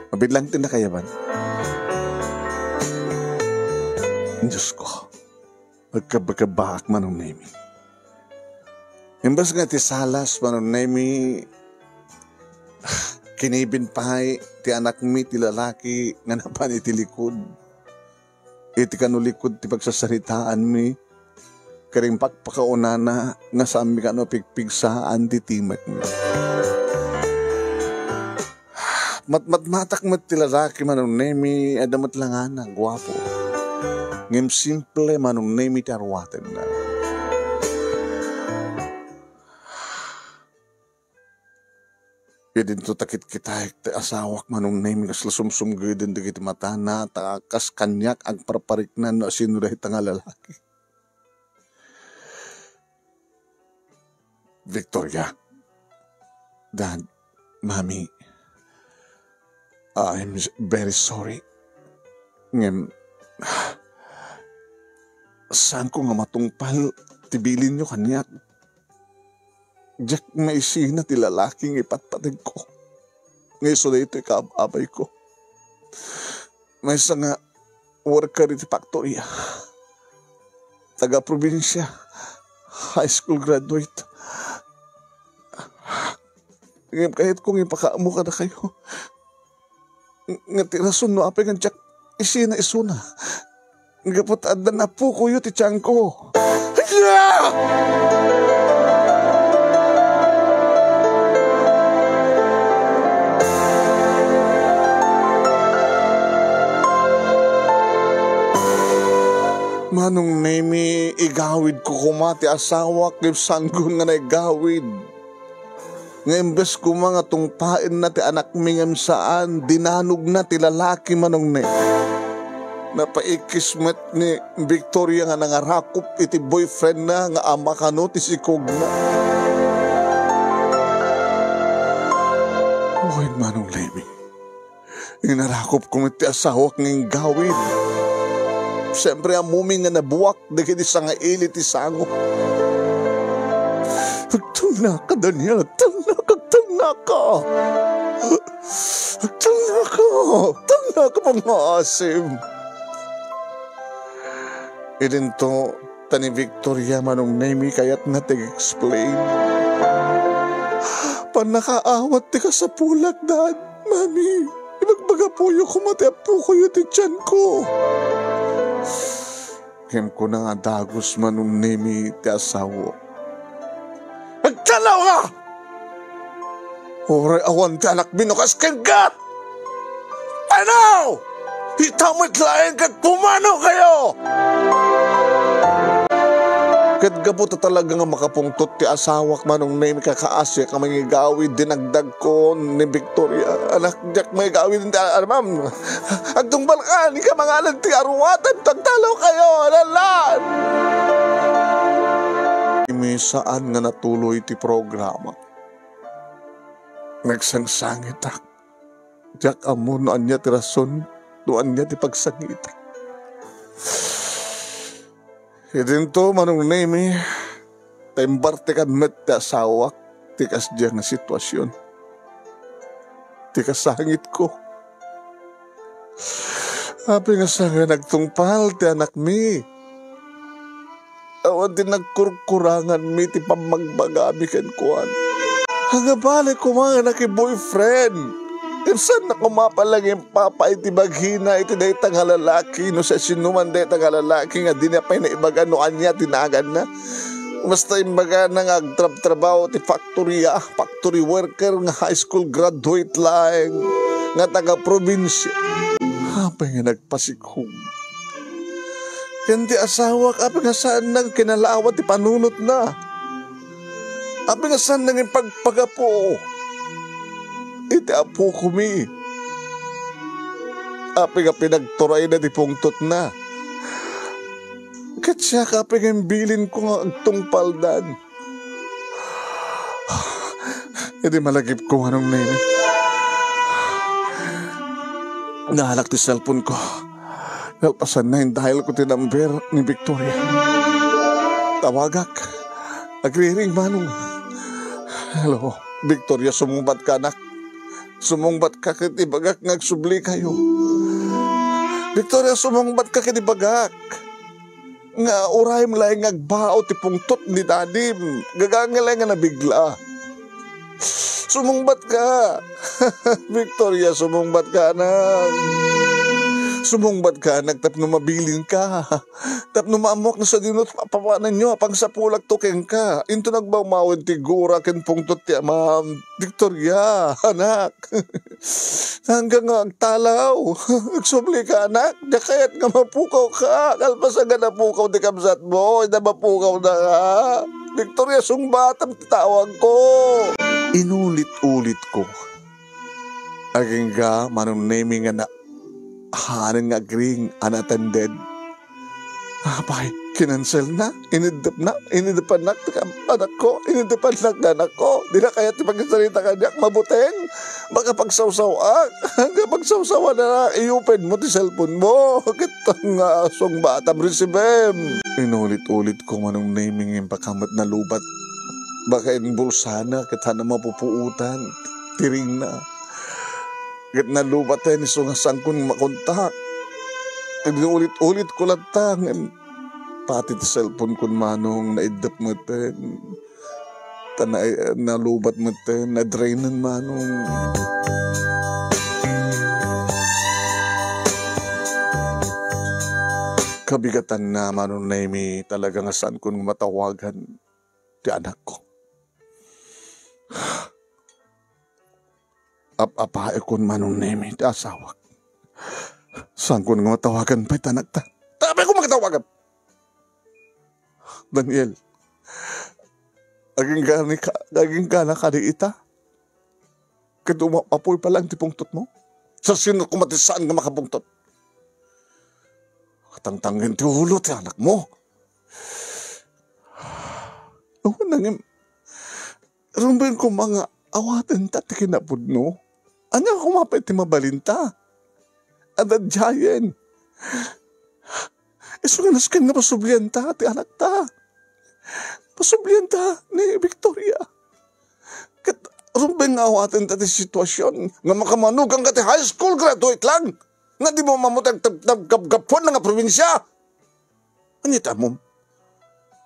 Mabilang ti nakayaban. Diyos ko, agkabakabaak Manong Nemi. Imbes nga ti salas Manong Nemi, kinibin pay ti anakmi ti lalaki nga napan iti likud. Iti kanulikud ti pagsasaritaanmi, kadin pakpakaunana nga saanmi kano pigpigsaan ti timekmi. Matmatmatak met ti lalaki Manong Nemi, adda met langana, guapo. Ngem simple Manong Nemi ti aruatenna. Idinto ta kitkitaek ti asawak Manong Nemi, kasla sumsumgeden dagiti matana, ta kas kaniak agparpariknan no asino dayta nga lalaki. Victoria, Dad, Mami, I'm s-, very sorry. Ngem, saanko nga matungpal ti bilinyo kaniak. Diak maisina ti lalaki nga ipatpategko. Nga isu daytoy kaab-abayko. Maysa nga worker iti faktoria. Taga-probinsia. High school graduate. Ngem kayatko nga ipakaammo kadakayo nga ti rason no apay nga diak isina isuna. Gapu ta adda napukoyo ti tiyanko. Manong Nemi, igawidko koma ti asawak, ngem sanggon nga naigawid. Nga imbes koma nga tungpaenna ti anakmi ngem saan, dinanogna ti lalaki, Manong Nemi. Napaikis met ni Victoria nga nangarakop iti boyfriendna nga ama kano ti sikogna. Wen, Manong Nemi. Inarakopko met ti asawak nga inggawid. Siyempre, ammomi nga nabuak dagiti sangaili ti sango. Agtalnaka, Daniel, agtalnaka, agtalnaka. Agtalnaka, agtalnaka, pangngaasim. Idinto, ta ni Victoria, Manong Nemi, kayatna ti explain. Pannakaawat ti kasapulak, Dad. Mami, ibagbagapoyo koma ti apokoyo ti tiyanko. Ngem kuna nga dagus, Manong Nemi, ti asawa. Agtalawka! Uray awan ti anakmi no kas kenka! Ano? Ita met laeng ket pumanokayo! Ket gapu ta talaga nga makapungtot ti asawak, Manong Nemi, kakaasiak a mangigawid, dinagdagko ni Victoria. Anak, diak mangigawid, iti aramam. Agtungpalka, ni kamangalan ti aruatan, tagtalawkayo, alalan! Imi saan nga natuloy ti programa. Nagsangsangitak. Diak ammo no ania ti rason, no ania ti pagsangitak. Idinto, Manong Nemi, ta imbartikan met ti asawak ti kasdiay nga sitwasyon. Ti kasangitko. Apay nga saan nga nagtungpal ti anakmi? Awan ti nagkurkuranganmi ti pammagbagami kenkuana. Agabali koma nga naki-boyfriend. Ngem saanna koma pay la nga impapa iti bagina iti dayta nga lalaki, no siasinoman dayta nga lalaki nga dina pay naibaga no ania ti naganna. Basta imbagana nga agtrabtrabaho ti faktoria, factory worker nga high school graduate laeng nga taga-probinsia. Apay nga nagpasikog? Ken ti asawak, apay nga saanna nga kinalaawat ti panunotna? Apay nga saanna nga impagpagapu iti apokomi? Apay nga pinagturayna ti pungtotna? Ket siak, apay nga imbilinko nga agtungpaldan? Idi malagipko, Manong Nemi, naalak ti cellphone ko. Nalpasanna, indialko ti number ni Victoria. Tawagak. Agriring, Manong. Hello, Victoria, sumungbatka, anak. Sumungbatka ket ibagak nga agsublikayo. Victoria, sumungbatka ket ibagak nga urayem laeng nga agbao ti pungtot ni dadim. Gagangel laeng nga nabigla. Sumungbatka. Victoria, sumungbatka, anak. Sumungbatka, anak, tapno mabilinka. Tapno maammoak no sadino ti papananyo a pangsapulakto kenka. Inton agmawmawid ti gura ken pungtot ti amam. Victoria, anak. Hanggang nga agtalaw. Agsublika, anak. Diak kayat nga mapukawka. Kalpasan nga napukaw ti kabsatmo, ita mapukawna ka. Victoria, sungbatam ti tawagko. Inulit-ulitko. Agingga, Manong Nemi, nga na, hanen nga agring, unattended. Apay, kinanselna, iniddepna, iniddepannak ti kam-, anakko, iniddepannak ti anakko. Dina kayat ti pagisarita kaniak, mabuteng, makapagsawsawak, makapagsawsawana, i-open mo ti cellphone mo. Ket nga sungbatam, risibem. Inulit-ulit ko, Manong Nemi, nga impakamet nalubat. Baken bulsana ket haanna mapupuotan ti ringna. Ket nalubaten isu nga saankon makontak. Ket ulit-ulitko latta ngem pati ti cellphone-kon, Manong, naiddep metten. Ta na-, nalubat metten, na-drainen, Manong. Kabigatanna, Manong Nemi, talaga nga saankon nga matawagan ti anakko. Ap-apaekon, Manong Nemi, ti asawak. Saankon nga matawagan pay ti anakta. Tapay ko makatawagan. Daniel, agingga ni ka, agingga na kadi ita. Ket umapoy pa lang ti pungtotmo. Sa sino koma ti saan nga makapungtot? Tangtanggen ti ulo ti anakmo. Awan nangem, rumbeng koma nga awaten ta ti kinapudno. Ania koma pay ti mabalinta? Adda diayen. Isu nga nasken nga pasublianta ti anakta. Pasublianta ni Victoria. Ket rumbeng nga awaten ta ti sitwasyon nga makamanugang ka ti high school graduate lang. Nga di mo mamutag tab-, tab-, gapgapon nga probinsia. Ania ti ammom?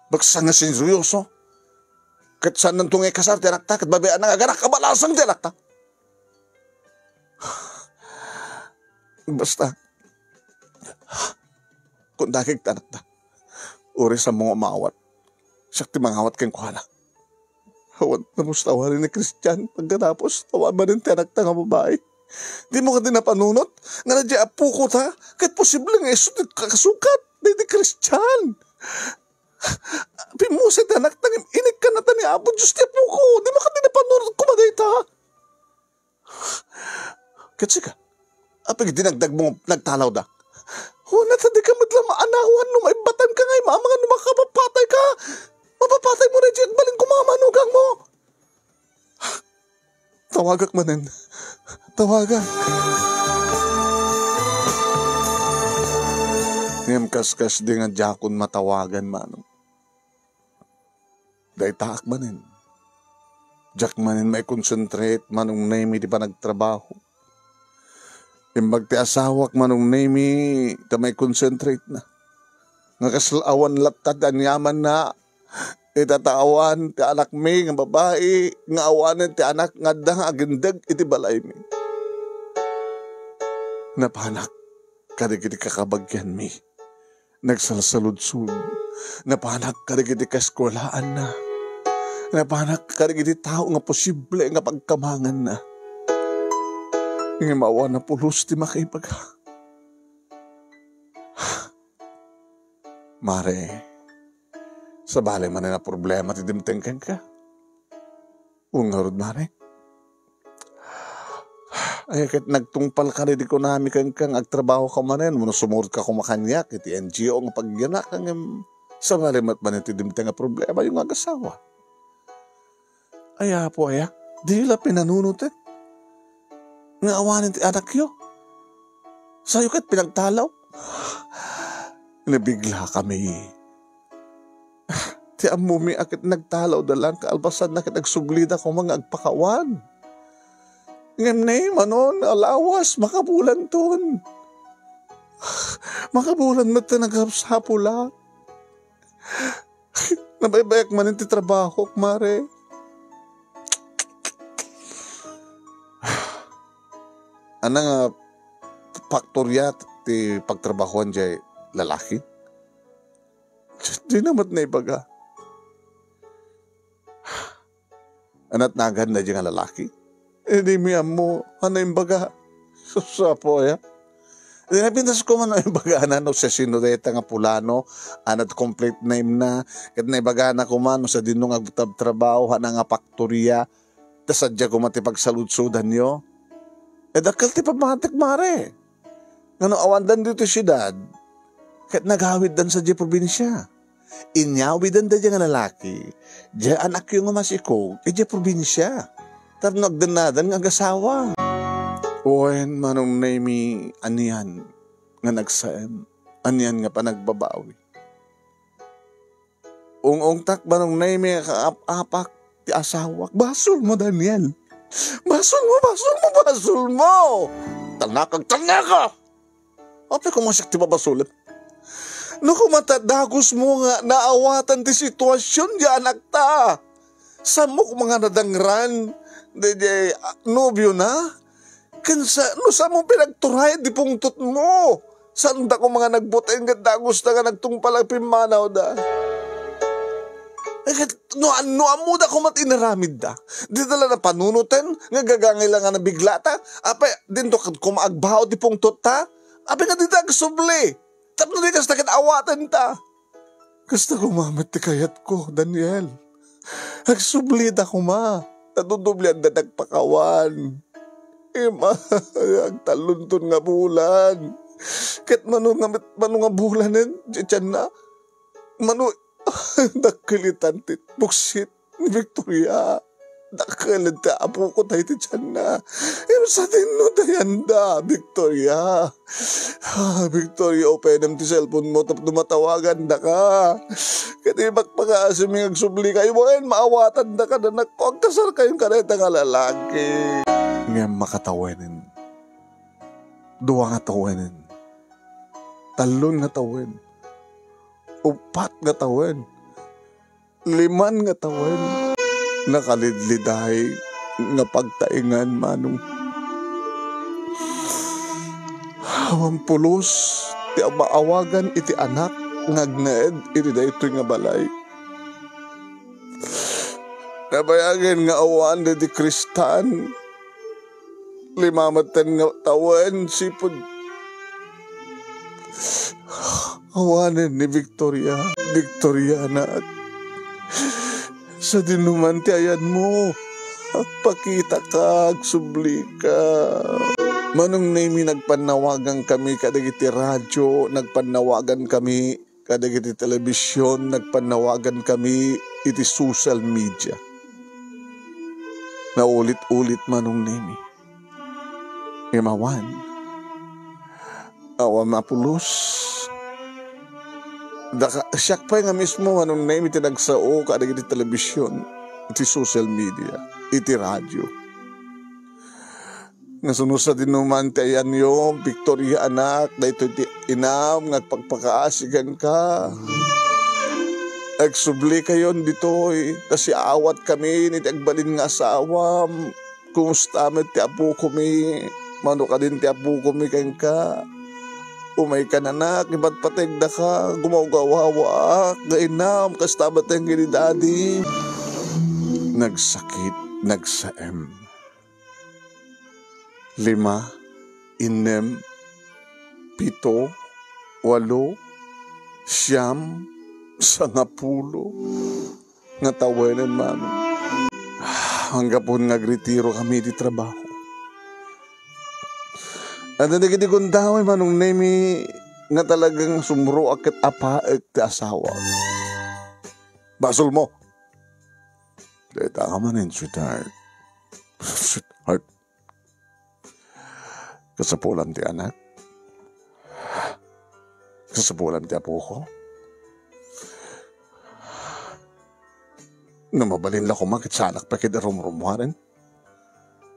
Baksa nga seryoso. Ket saannanto nga ikasar ti anakta, ket babaen nga aganak, kabalasang ti anakta. Basta, kundakek ti anakta. Uray sa mga umawat. Siak ti mangawat kenkuana. Awan, namusta awanen ni Christian, pagkatapos, awan manen ti anakta nga babai. Di mo kadi napanunot, nga na di apoko ta, ket posible nga isu ti kakasukat, di, di Christian. Pimmuse ti anakta, ngem inikkan na ta ni Apo Dios ti apoko, di mo kadi napanunot koma dayta. Ket sika, apay dinagdagmo nagtalawda? Wen, ta dika met la maanawan no maibbatanka nga ima-, amangan no makapapatayka. Mapapataymo daydiay agbalin koma a manugangmo. Tawagak manen. Tawagak. Ngem kaskasdi nga diakon matawagan, Manong. Daytaak manen. Diak manen maikonsentrate, Manong Nemi, ti panagtrabaho. Imbag ti asawak, Manong Nemi, ta maikonsentrate na. Nga kasla awan latta ti aniamanna, ita ta awan ti anakmi nga babai, nga awanen ti anak nga adda nga agindeg iti balaymi. Napanak kadagiti kakabagianmi. Nagsalsaludsod. Napanak kadagiti kaeskuelaanna. Napanak kadagiti tao nga posible nga pagkamanganna. Ngem awan a pulos ti makaibaga. Mare, sabali manen a problema ti dimteng kenka. Wen ngarud, Mare. Ay, ket nagtungpal ka di kunami kenka nga agtrabaho ka manen, wenno sumurot ka koma kaniak iti N G O nga pagyanaka, ngem sabali met manen ti dimteng a problema yung agasawa. Ay, Apo, aya, di la pinanunotek nga awanen ti anakyo. Sayo ket pinagtalaw. Nabigla kami. Ti ammomi a ket nagtalawda lang, kalpasanna ket agsublida koma nga agpakawan. Ngem ne, Manong, alawas, makabulanton. Makabulan met ta nagsapulak. Nabaybayak manen ti trabahok, Mare. Ania nga faktoria ti pagtrabahoan diay lalaki? Dina met naibaga. Ania ti naganna diay nga lalaki? Eh, dimi ammo, ania imbaga? Sus, Apo, aya. Di napintas ko man, imbaga na, no, sa sino dayta nga pulano, ania ti complete name na, ket naibagana ko man, no, sadino nga agtabtrabaho, ania nga faktoria, ta sadiay koma ti pagsaludsodanyo. Eh, dakkel ti pammatik, Mare. Ngano awandan ditoy siudad, ket nagawiddan sadiay probinsia. Inyawidanda diay nga lalaki, diay anakyo nga masikog idiay probinsia. Tapno agdannadan nga agasawa. Wen, Manong Nemi, anian nga nagsaem, anian nga panagbabawi. Ung-ungtak, Manong Nemi, a kaap-apak. ti asawak. Basolmo, Daniel. Basolmo, basolmo, basolmo! Talnakag, talnaka! Apay koma siak ti babasolem? No koma ta dagusmo nga naawatan ti situasion ti anakta. Saanmo koma nga nadangran daydiay, ah, nobiona? Ken sa-, no saanmo pinagturay ti pungtotmo? Saanda koma nga nagbuteng ket dagusta nga nagtungpal a pimmanawda? Eh, ket no, no ammoda koma ti inaramidda, dita la napanunoten nga gagangay la nga nabiglata? Apay, dinto ket koma agbao ti pungtotta? Apay nga dita agsubli? Tapno di kasta ket awatenta. Kasta koma met ti kayatko, Daniel. Agsublida koma. Nadudubli adda nagpakawan. Ima, agtallonton nga bulan. Ket mano nga met, mano nga bulanen, ti tianna? Mano, dakkel itan ti buksit ni Victoria. Dakkel ti apoko tay ti tianna. Im, sadino dayanda, Victoria? Ah, Victoria, upenem ti cellphone mo tapno matawagandaka. Ket ibagbaga a siming agsubli kayo, wen maawatandaka, nanakko, agkasar kayon kadayta nga lalaki. Ngem makatawenen. Dua nga tawenen. Tallon nga tawen. Uppat nga tawen. Liman nga tawen. Nakalidliday nga pagtaengan, Manong. Awan pulos ti maawagan iti anak nga agnaed iti daytoy nga balay. Nabayagen nga awan daydi Kristan. Lima metten nga tawen, sipud awanen ni Victoria. Victoria, anak. Sadino man ti ayanmo? Agpakitaka, agsublika. Manong Nemi, nagpannawagankami kadagiti radio, nagpannawagankami kadagiti telebision, nagpannawagankami iti social media. Naulit-ulit, Manong Nemi. Ngem awan. Awan mapulos. Daka, siak pay nga mismo, Manong Nemi, ti nagsao kadagiti telebision, iti social media, iti radio. Nga suno sadino man ti ayanyo, Victoria, anak, daytoy ti inam nga agpakpakaasi kenka. Agsubli kayon ditoy, ta siaawat kami iti agbalin nga asawam. Kumusta met ti apokomi? Mano kadin ti apokomi kenka? Umaykan, anak, ipatpategdaka, gumawgawawaak nga inam, kasta met ken ni Daddy. Nagsakit, nagsaem. Lima, innem, pito, walo, siam, sangapulo nga tawenen, Manong. Anggapo nga agretiro kami ti trabaho. Adda dagiti gundaway, Manong Nemi, nga talagang sumroak ket apaek ti asawa. Basolmo. Dayta ka manen, sweetheart. Sweetheart. Kasapulan ti anak. Kasapulan ti apoko. No mabalin la koma ket saanak pay ket rumrummuaren.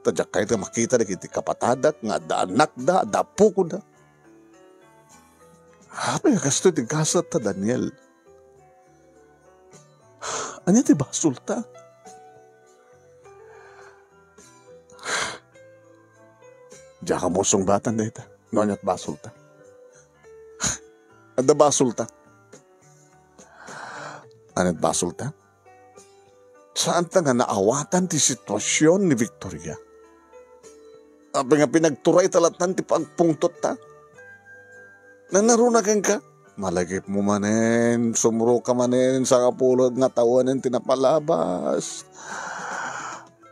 Ta diak kayat nga makita dagiti kapatadak nga adda anakda, adda apokoda. Apay nga kastoy ti gasat ta, Daniel? Ania ti basolta? Diak ammo sungbatan dayta. No ania ti basolta? Adda basolta. Ania ti basolta? Saanta nga naawatan ti situasion ni Victoria. Apay nga pinagturay ta lattan ti pagpungtotta? Nanaruna kenka? Malagipmo manen, sumro ka manen, sangapulo nga tawenen ti napalabas.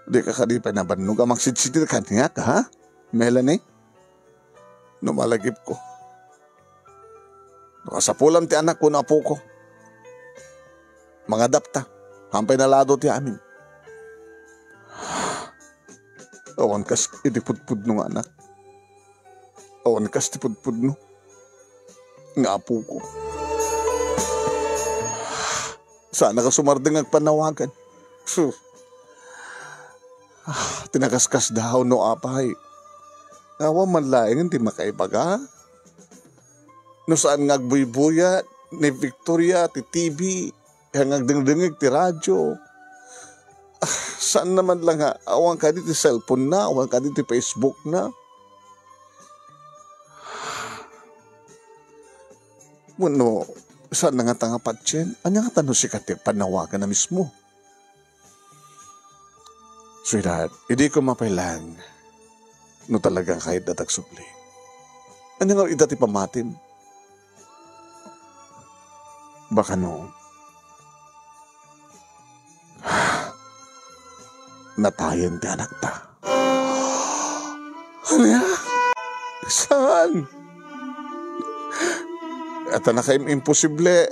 Dika kadi pay nabannog a mangsidsidi kaniak, ha, Melanie? No malagipko. No kasapulam ti anak wenno apoko, mangadapta. Hampay nalado ti amin. Awan kas iti pudpudno nga anak. Awan kas ti pudpudno nga apoko. Saan a kasumardeng agpanawagan. Sus. Ah, ti nakaskasdaaw no apay. Awan man laengen ti makaibaga. No saan nga agbuybuya ni Victoria ti T V, nga agdengdengngeg ti radio. Ah, saan naman lang nga, awan kadi ti cellphone na, awan kadi ti Facebook na. Wenno, saan na nga ta nga patien? Ania nga ta no sika ti panawagan na mismo? Sweetheart, idi ko mapailang, no talagang kayat da tagsubli. Ania nga ita ti pamatim? Baka no, natayen ti anakta. Ania? Saan? Ata nakaim-, imposible.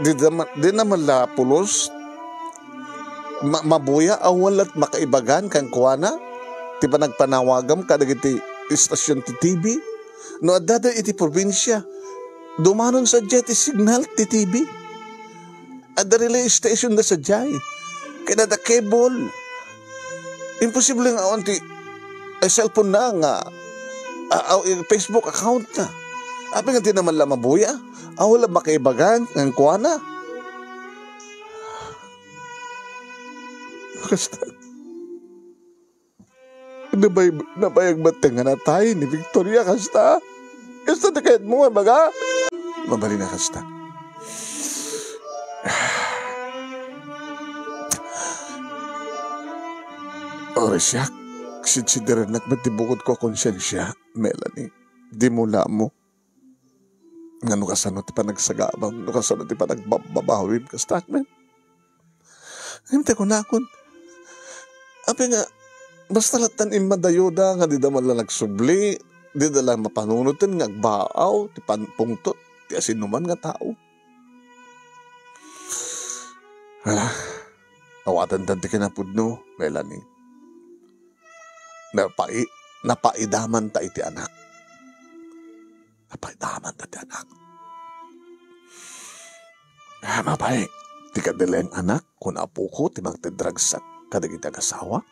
Di naman, di naman la pulos. Ma-, mabuya, awan lat makaibagan kenkuana ti panagpanawagam kadagiti istasyon ti T V. No adda iti probinsia, dumanon sadiay ti signal ti T V. Adda relay station da sadiay. Ken adda cable. Imposible nga awan ti, ay, cellphone na nga, a-, a-, Facebook account na. Apay nga di naman la mabuya? Awan la makaibagan kenkuana. Kasta. Nabay-, nabayag met nga natay ni Victoria, kasta? Kasta ti kayatmo nga ibaga? Mabalin a kasta. Ore, siak, sidsidirennak met ti bukod ko a konsiensia, Melanie. Dimo la ammo. Nga no kasano ti panagsagabam, no kasano ti panagbabawim, kasta met. Ngem ti kunakon, apay nga, basta lattan immadayoda nga dida man la nagsubli, dida la mapanunoten nga agbaaw ti pan-, pungtot ti asinoman nga tao. Hala, awaten ti kinapudno, Melanie. Napai-, napaidamanta iti anak. Napaidamanta ti anak. Ah, mapay, ti kadileng anak, kun apoko ti mangted-dragsak kadagiti agasawa.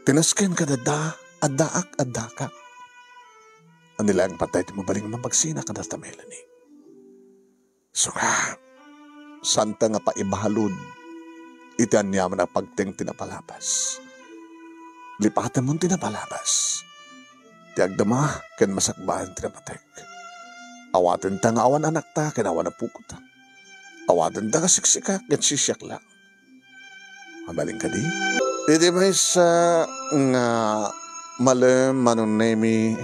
Tinasken kadada, addaak, addaka. Ania laeng patay ti mabalin nga mamagsina kadata, Melanie. Sika, saanta nga paibalud iti aniaman a pagteng ti napalabas. Lipatemon ti napalabas. Ti agdama ken masakbayan ti napateg. Awatenta nga awan anakta ken awan apokota. Awatenta nga siksika ken sisiak la. Mabalin kadi? Iti maysa nga malem, Manong Nemi,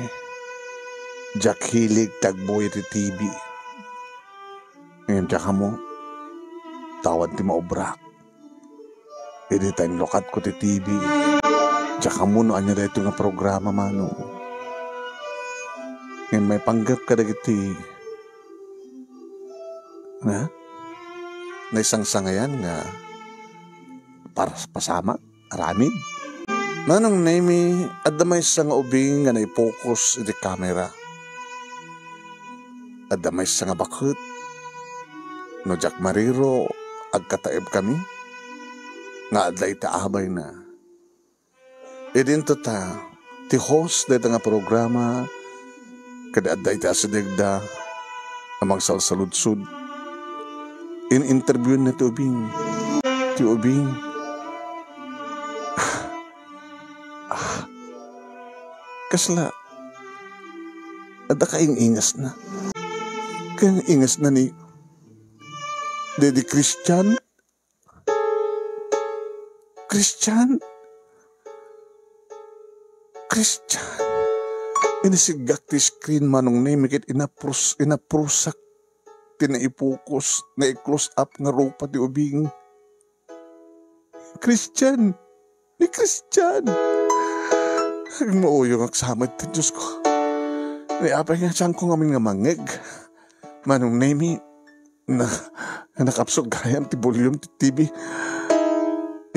diak hilig ti agbuya iti T V. Ngem diak ammo, ta awan ti maobrak. Idi ta inlukatko ti T V, diak ammo no ania daytoy nga programa, Manong. Ngem maipanggep kadagiti, nga? Naisangsangayan nga par-, pasamak, aramid. Manong Nemi, adda maysa nga ubing nga naipokus iti kamera. Adda maysa nga baket. No diak mariro, agkataebkami nga adda iti abayna. Idinto ta, ti host dayta nga programa, kadi adda iti asidegda a mangsalsaludsod. In-interviewna ti ubing. Ti ubing. Ah, kasla, adda kaing-ingasna. Kaing-ingasna ni Daddy Christian. Christian? Christian? Inisiggak ti screen, Manong Nemi, ket inaprus-, inaprusak ti naipokus, nai-close up nga rupa ti ubing. Christian! Ni Christian! Agmauyong agsamed ti Dios ko. Ni apay nga siangko ngamin nga mangngeg. Manong Nemi, na, nakapsut gayam ti volume ti T V.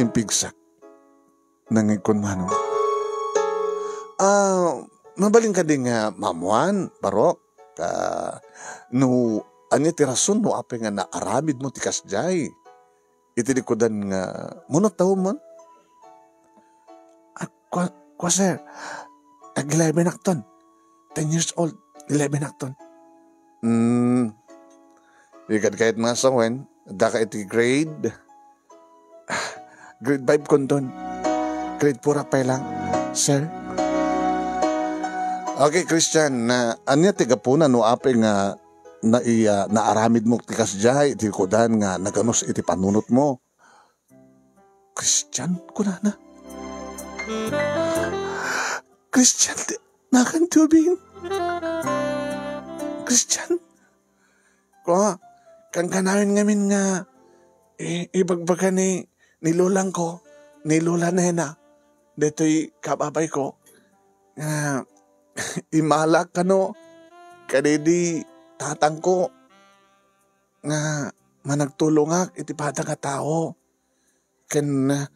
Impigsak. Nangngegkon, Manong. Ah, mabalin kadi nga maammuan, Barok? Ah, no ania ti rason no apay nga naaramidmo ti kasdiay? iti likudan nga, "Munot ta umon?" "Ah, kua, kua, sir, ag-eleven akton. Ten years old, eleven akton." "Hmm, ikad kayat nga sawen, daka iti grade?" "Grade five kunton. Grade four apay lang, sir." Okay, Christian, na, ania ti gapuna no apay nga nai-, ah, naaramidmo ti kasdiay iti kudan nga naganus iti panunotmo? "Christian," kunana. "Christian, ti, nakan ti ubing. Christian." Kua, kankanayon ngamin nga i-, ibagbaga ni, ni lolangko, ni Lola Nena, daytoy kababayko, nga imalak kano kadaydi tatangko nga managtulongak iti pada nga tao. Ken, ah,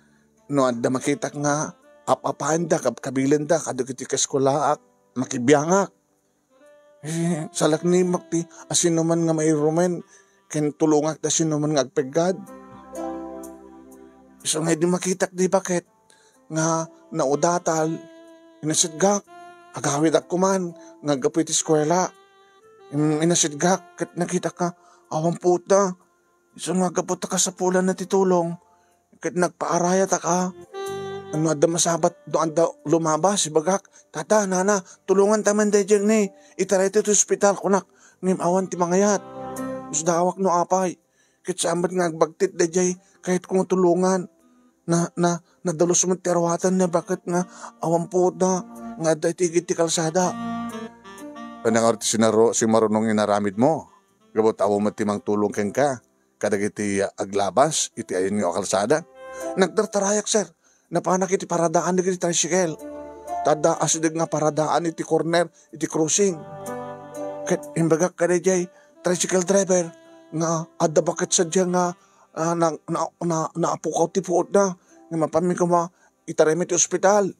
no adda makitak nga ap-apaenda, kabkabilenda kadagiti kaeskulaak, makibiangak. Eh, salaknimak ti asinoman nga mairumen ken tulongak ti asinoman nga agpeggad. Isu nga idi makitak di baket nga naudatal, inasitgak, agawidak koman nga aggapu iti eskuela. Im, inasitgak ket nakitak nga awan puotda. Isu nga gapu ta kasapulanna ti tulong, ket nagpaarayatak a, no adda masabat, no adda lumabas, ibagak, "Tata, nana, tulongantayo man daydiay ni, itarayto iti ospital," kunak. Ngem awan ti mangayat. Musdawak no apay. Ket saan met nga agbagtit daydiay kayatko nga tulongan. Na, na, nadalus met ti aruatan nga baket nga awan puotda nga adda iti igid ti kalsada. Ania ngarud ti sinaro-, simarunong inaramidmo? Gapu ta awan met ti mangtulong kenka kadagiti aglabas iti ayanyo a kalsada. Nagtartarayak, sir. Napanak iti paradaan dagiti tricycle. Ta adda asideg nga paradaan iti corner iti crossing. Ket imbagak kadaydiay tricycle driver nga adda baket sadiay nga, ah, na, na, na, naapukaw ti puotna. Nga mapanmi koma itaraymi ti ospital.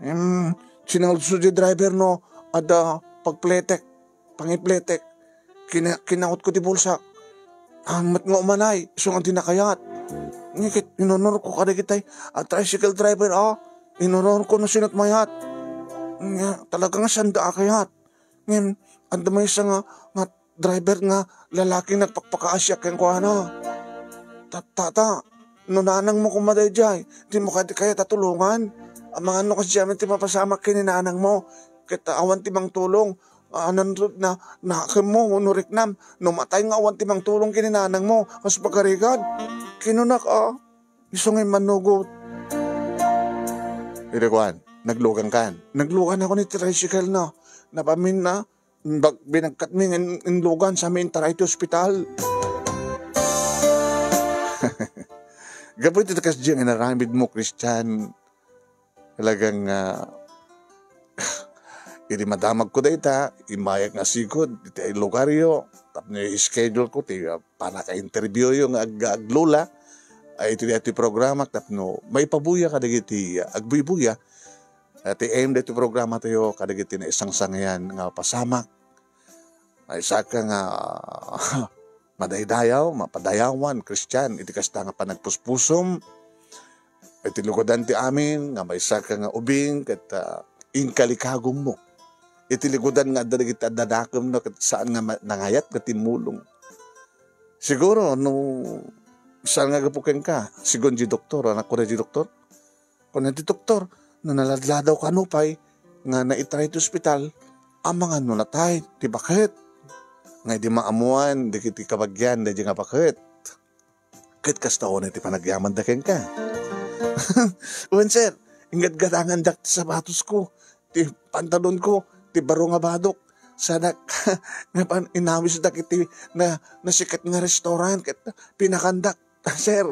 Em, sinangudso di driver no adda pagpletek, pangipletek. Kina-, kinautko ti bulsak. Awan met nga umanay, isu nga di nakayat. Ngiket, inunorko kadagitay a tricycle driver, a. Inunorko no sino't mayat. Nga, talaga nga sanda a kayat. Ngem, adda maysa nga, nga driver nga lalaki nagpakpakaasiak kenkuana. Ta-, tata, no nanangmo koma daydiay, dimo kadi kayat a tulongan? Amangan no kasdiay ti mapasamak ken ni nanangmo, ket awan ti mangtulong. Anan rud na, nakemmo wenno riknam, no matay nga awan ti mangtulong ken ni nanangmo, kas pagarigan. Kinunak, a, isu nga immanugot. Idi kuan, naglugankan. Naglugan ako ni tricycle na. Napaminna, Bag-, binagkatmi nga in-, inlugan sa amin, tara iti ospital. Gapu iti kasdiay nga inaramidmo, Christian, talagang, ah, idi madamagko dayta, immayak nga sigud iti lugaryo, tapno i-schedule ko ti, ah, panaka-interviewyo nga ag-, aglola, ay iti, iti programa, tapno maipabuya kadagiti, ah, agbuybuya, Ah, ti aim daytoy programatayo kadagiti naisangsangayan nga mapasamak. Maysaka nga madaydayaw, mapadayawan, Christian, iti kasta nga panagpuspusom. Iti lugadan ti amin nga maysaka nga ubing ket, ah, inkalikagummo. Iti lugadan nga adda dagiti adda dakemno ket saan nga ma-, nangayat nga timmulong. Siguro no saan nga gapu kenka, sigun di doktor, anak ko na di doktor, Kuna ti doktor, no naladladaw kano pay nga naitray ti ospital, amangan no natay ti baket. Nga idi maammoan dagiti kabagian daydi nga baket. Ket kasta unay ti panagyamanda kenka. Wen, sir, ingadgadangandak ti sapatosko, ti pantalonko, ti baro nga badok. Sadak, nga pan-, inawisdak iti na-, nasikat nga restaurant, ket pinakandak. Sir,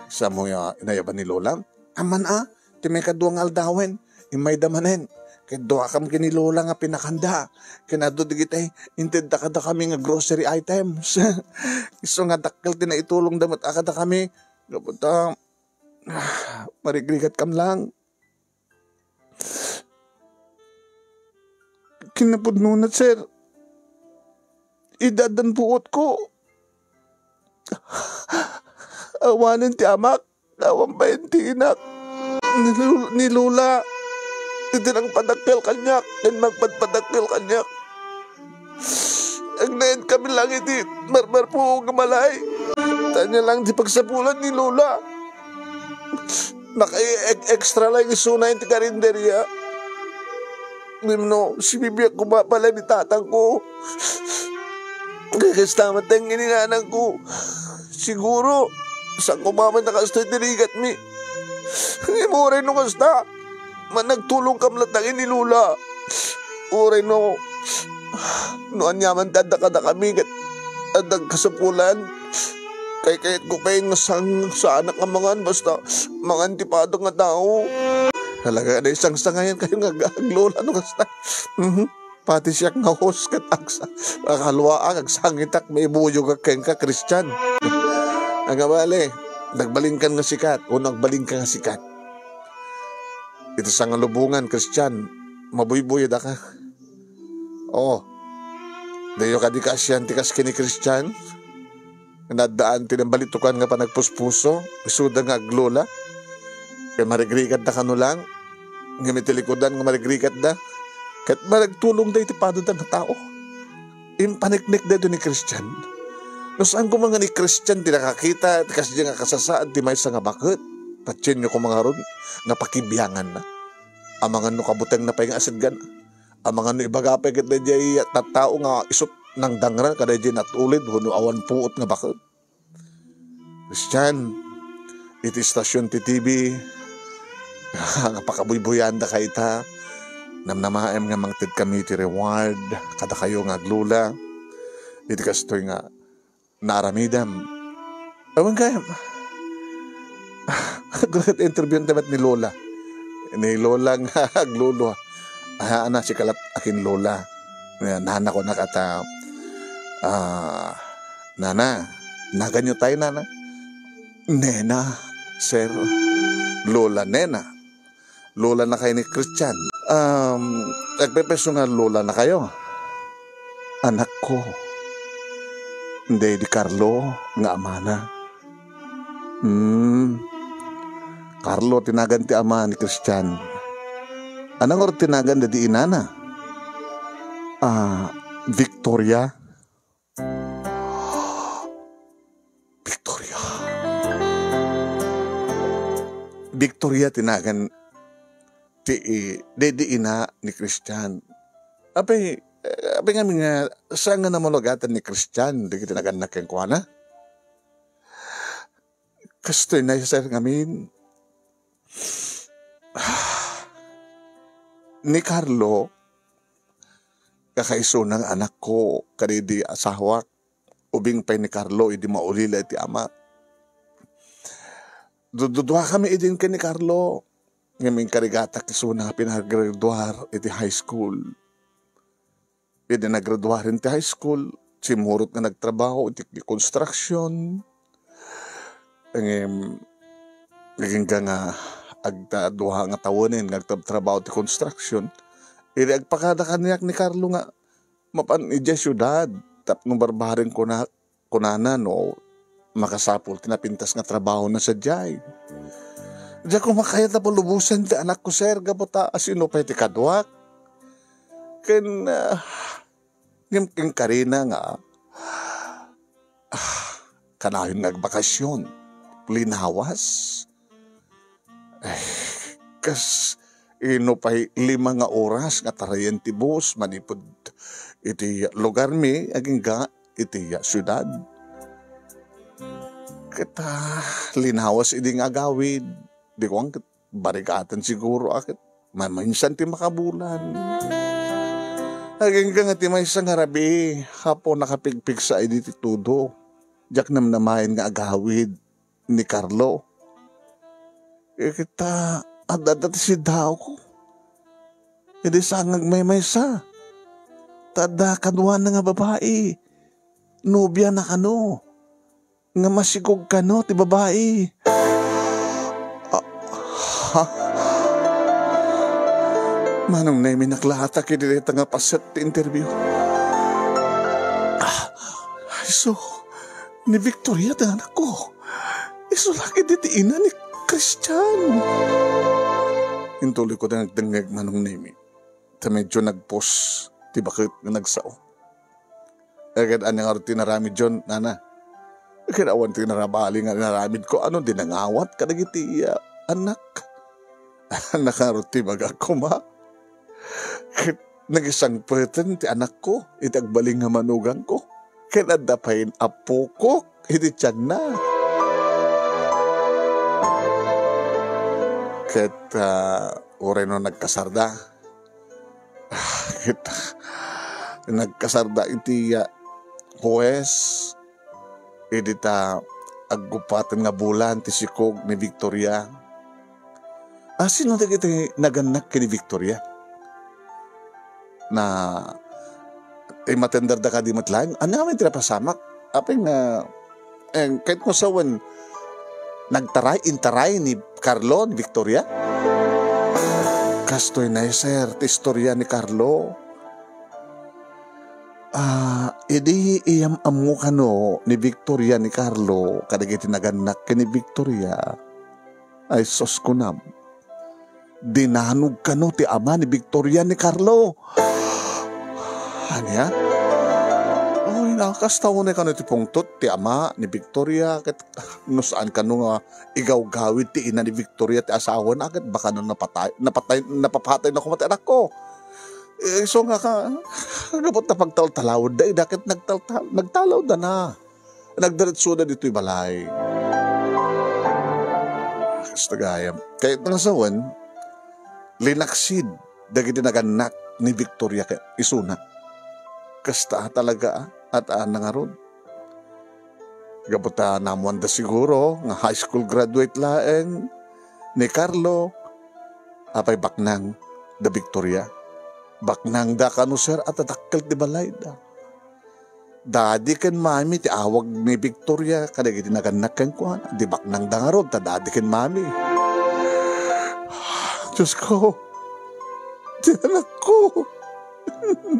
samo nga inayaban ni Lola? Amman a, ti maikadua nga aldawen, immayda manen. Ket duakam ken ni Lola nga pinakanda. Ken adu dagiti intedda kadakami nga grocery items. Isu nga dakkel ti naitulongda met a kadakami. Gapu ta, ah, marigrigatkam lang. Kinapudnona, sir, idi addan puotko, Awanen ti amak, awan pay ti inak. Ni Lul-, ni Lola, iti nangpadakkel kaniak, ken magpadpadakkel kaniak. Agnaed kami lang iti marmarpuog nga balay. Ania lang ti pagsapulan ni Lola. Naka-e-, extra lang isuna iti karinderya. Ngem no, sibibiag koma pala ni tatangko. Kasta met ti inananko. Siguro, saan koma met a kastoy ti rigatmi. Ngem uray no kasta, managtulongkam latta ken ni Lola. Uray no, no aniaman ti adda kadakami ket adda kasapulan. Kaykayatko pay nga sang-, saanak nga mangan, basta mangan ti padek nga tao. Talaga, naisangsangayankayo nga ag-, aglola no kasta. Mhm. Pati siak nga host ket agsa-, akaluaak, agsangitak, maibuyogak kenka, Christian. Agabali, nagbalinkan nga sikat, o nagbalinka nga sikat. Iti sangalubongan, Christian, mabuybuyadaka. Oo. Diyo kadi kaasian ti kas ken ni Christian? Nga naaddaan ti nabalitukon nga panagpuspuso, isuda nga aglola. Ket marigrigatda kano lang, ngem iti likudan nga marigrigatda, ket managtulongda iti padada nga tao. Impaneknek daytoy ni Christian. No saan koma nga ni Christian ti nakakita ti kasdiay nga kasasaad ti maysa nga baket, patienyo koma ngarud nga pakibianganna. Amangan no kabutengna pay nga asidgan. Amangan no ibaga pay ket daydiay tattao nga isut' nangdangran kadaydiay natulid wenno awan puot nga baket. Christian, iti istasyon ti T V, nga pakabuybuyaandaka ita, namnamaem nga mangted kami ti reward kadakayo nga aglola. Iti kastoy nga naaramidem. Awan gayam. Interview ta met ni Lola. Ni Lola nga aglolo. Ah, ana, sika lat akin Lola. Nana ko nakata. Ah, Nana, naganyo tayo, Nana? Nena, sir. Lola Nena. Lola na kayo ni Christian. Um, agpepeso nga lola na kayo. Anakko. Daydi Carlo nga amana. Hmm. Carlo, tinagan ti ama ni Christian. Anang or tinagan daydi inana? Ah, Victoria. Victoria. Victoria tinagan ti, di, di ina ni Christian. Apay, eh, apay ngamin nga, saan nga namulagatan ni Christian, di tinagan na kenkuana? Kastoy na, sir, ngamin. Ni Carlo, kakaisuna nga anakko, kadaydi asawak, ubing pay ni Carlo, idi maulila iti ama. Dududua kami idin ken ni Carlo, ngem inkarigatak isuna nga pinagraduar iti high school. Idi nagraduaren ti high school, simmurot nga nagtrabaho iti construction. Ngem, agingga nga agta-, dua nga tawenen nga agtrabaho ti construction. Idi agpakada kaniak ni Carlo nga mapan idiay siudad, tapno barbareng kunak, kunana no makasapul ti napintas nga trabahona sadiay. Diak koma kayat a palubosan ti anakko, sir, gapu ta asino pay ti kaduak. Ken, ah, ngem ken karina nga, ah, kanayon nga agbakasyon, linawas. Ay, kas ino pay lima nga oras nga tarayan ti bus manipud iti lugarmi agingga iti siudad. Ket, ah, linawas idi nga agawid, di kuan ket barigatan siguro a ket maminsan ti makabulan. Agingga nga ti maysa nga rabii, apo, nakapigpigsa idi ti tudo. Diak namnamaen nga agawid ni Carlo. Ket ta, adda ti siddaawko. Idi saan nga agmaymaysa. Ta adda kaduana nga babai. Nobia na kano. Nga masigog kano ti babai. Ah, ha? Manong Nemi, naklatak idi dayta nga paset ti interview. Ah, ay, so, ni Victoria ti anakko. Isu la ketdi ti ina ni Christian. Intuloy ko dengdengngeg, Manong Nemi. Ta medyo nagpos ti baket nga nagsao. Ket ania ngarud ti inaramidyo, nana? Ket awan ti narabali nga inaramidko, ano, di nangawat kadagiti, ah, anak. Anak ngarud ti ibagak koma. Ket nagisangpeten ti anakko iti agbalin nga manugangko. Ket adda pay apokok iti tianna. Ket, ah, uray no nagkasarda, ket nagkasarda iti, ah, huwes, idi ta aggupaten nga bulan ti sikog ni Victoria. Ah, sino dagiti nagannak ken ni Victoria? Na, eh, matenderda kadi met laeng? Ania ngamin ti napasamak? Apay nga, eh, ket no sawen, nagtaray, intaray ni Carlo, ni Victoria? Kastoy na, sir, ti istorya ni Carlo. Ah, idi iyam-ammo kano ni Victoria ni Carlo kadagiti nagannak ken ni Victoria, ay sus, kunam, dinanog kano ti ama ni Victoria ni Carlo. Ania? Oy, na, kasta unay kano ti pungtot ti ama ni Victoria, ket no saan kano nga igawgawid ti ina ni Victoria ti asawana, ket baka no napatay, napatay, napapatay na koma ti anakko. Eh, isu nga ka, gapu ta pagtaltalawedda ida ket nagtaltal-, nagtalawdana. Nagdiretsoda ditoy balay. Kasta gayam. Kayat nga sawen, linaksid dagiti nagannak ni Victoria ket isuna. Kasta talaga, a, at a nangarud. Gapu ta naammoanda siguro nga high school graduate laeng ni Carlo, apay baknang da Victoria. Baknangda kano, sir, a tadakkel ti balayda. Daddy ken Mommy ti awag ni Victoria kadagiti nagannak kenkuana. Di baknangda ngarud ta Daddy ken Mommy. Diyos ko, ti anakko.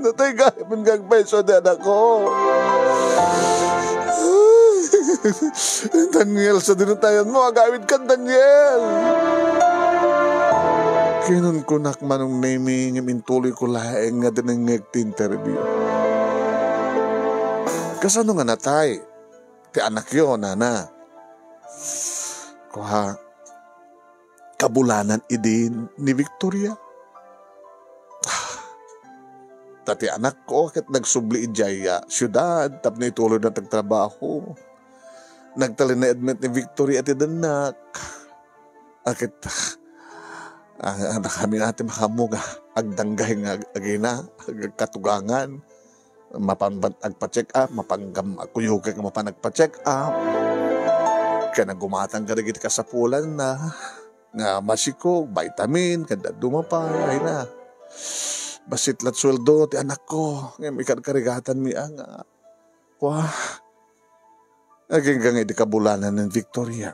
Natay gayam nga agpayso ti anakko. Daniel, sa dinutayanmo, agawidkan, Daniel. Kinunkunak, Manong Nemi, ngem intuloyko laeng nga dinengngeg ti interview. Kasano nga natay ti anakyo, nana? Kua, kabulanan idi ni Victoria. Ta ti anakko ket nagsubli idiay, ah, siudad tapno ituloyna ti agtrabaho. Nagtalinaed met ni Victoria ti dennak. A ket, ah, ah, nakami a ti makaammo nga agdanggay nga ag-, agina, agkatugangan. Mapan ban agpa-check up, mapan gam-, kuyogek mapan agpa-check up. Ken nagumatang kadagiti kasapulanna nga masikog, vitamin, ken dadduma pay, ay na. Bassit la't sueldo ti anakko, ngem ikarkarigatanmi a nga, wa, agingga nga idi kabulanan ni Victoria.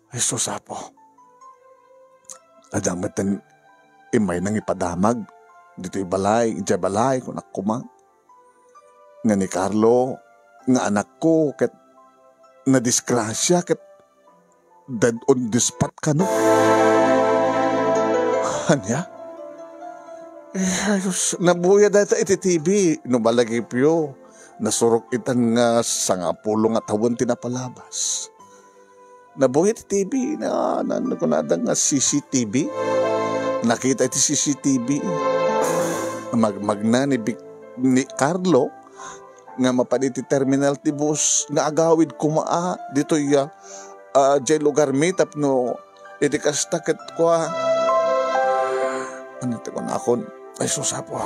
Ay, sus, Apo. Adda metten immay nangipadamag ditoy balay, idiay balay, kunak koma. Nga ni Carlo, nga anakko, ket nadisgrasya, ket dead on the spot kano. Ania? Eh, ayos, nabuya dayta iti T V, no malagipyo. Nasurok itan nga sangapulo nga tawen ti napalabas. Nabuya ti T V, na, na, na, kunada nga C C T V. Nakita iti C C T V. Mag-, magna ni Vic-, ni Carlo, nga mapan iti terminal ti bus nga agawid koma a ditoy, ah, ah, jay lugarmi tapno iti kasta ket kua. Ano ti kunakon? Ay, sus, Apo.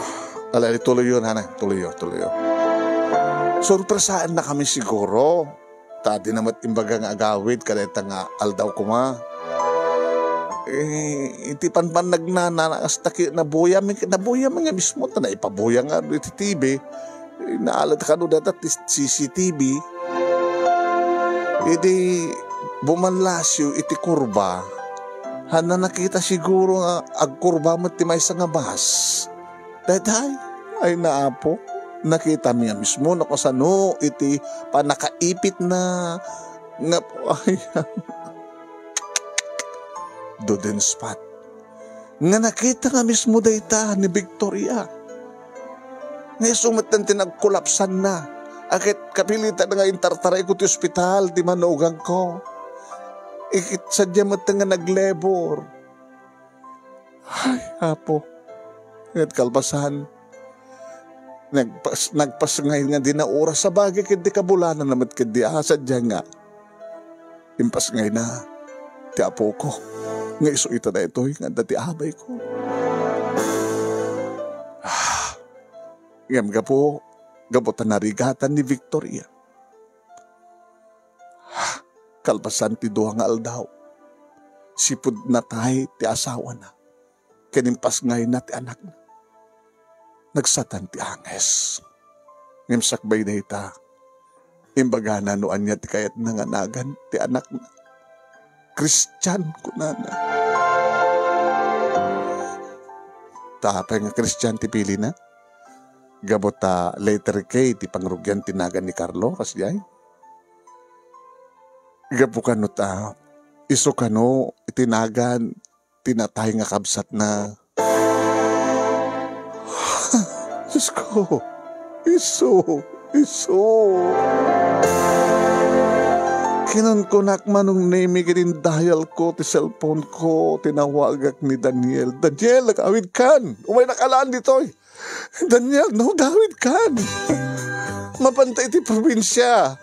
Ala, tuloyyo, nanay. Tuloyyo, tuloyyo. Sorpresaennakami siguro. Ta adina met imbaga nga agawid kadayta nga aldaw koma. Eh, iti panpannagnana, kasta ki-, nabuyami, nabuyami nga mismo, ta naipabuya nga iti T V. Naalat kano data ti C C T V. Idi bumanlasiw iti kurba, haan na nakita siguro nga agkurba met ti maysa nga bus. Daytay, ay naapo. Nakitami a mismo no kasano iti pannakaipitna nga, ay, dudenspat nga nakita nga mismo dayta ni Victoria. Nga isu metten ti nagkolapsanna. A ket kapilitan nga intartarayko ti ospital ti manugangko. Iket sadia metten nga naglebor. Ay, Apo. Ket kalpasan, nagpas-, nagpasngay nga dina oras a bagi ket di kabulananna met ket di a sadia nga impasngayna ti apoko nga isu ita daytoy nga adda ti abayko. Ah, ngem gapu, gapu ta narigatan ni Victoria. Ah, kalpasan ti dua nga aldaw, sipud natay ti asawana ken impasngayna ti anakna. Nagsatan ti anges. Ngem sakbay dayta, imbagana no ania ti kayatna nga nagan ti anakna. Kristian, kunana. Ta apay nga Kristian ti pilina? Gapu ta letter K ti pangrugian ti nagan ni Carlo, kasdiay? Gapu kano ta, isu kano iti nagan ti natay nga kabsatna. Diosko, isu, isu. Kinunkunak, Manong Nemi, ket indayalko ti cellphone ko, tinawagak ni Daniel. "Daniel, nag-awid kan! Umaynak alaan ditoy!" "Daniel, no, dawid kan. Mapanta iti probinsia.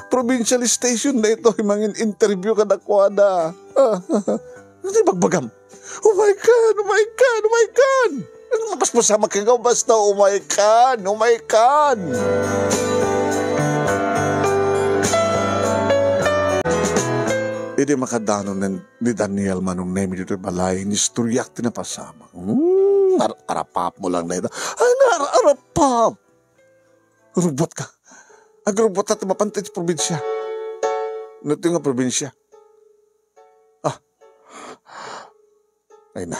Provincial station daytoy, mangin-interview kadakuada." "Ano ti bagbagam? Umay kan, umay kan, umay kan! Ano, mapaspasamak ka, basta umay kan, umay kan!" Idi makadanon ni Daniel, Manong Nemi, ditoy balay, inistoriak ti napasamak. Hmm, ar-, arapapmo lang dayta. Ay, nga ar-, arapap! Rubuat ka. Agrubuat ta ti mapanta iti probinsia. Nagtoy nga probinsia. Ah. Ay na.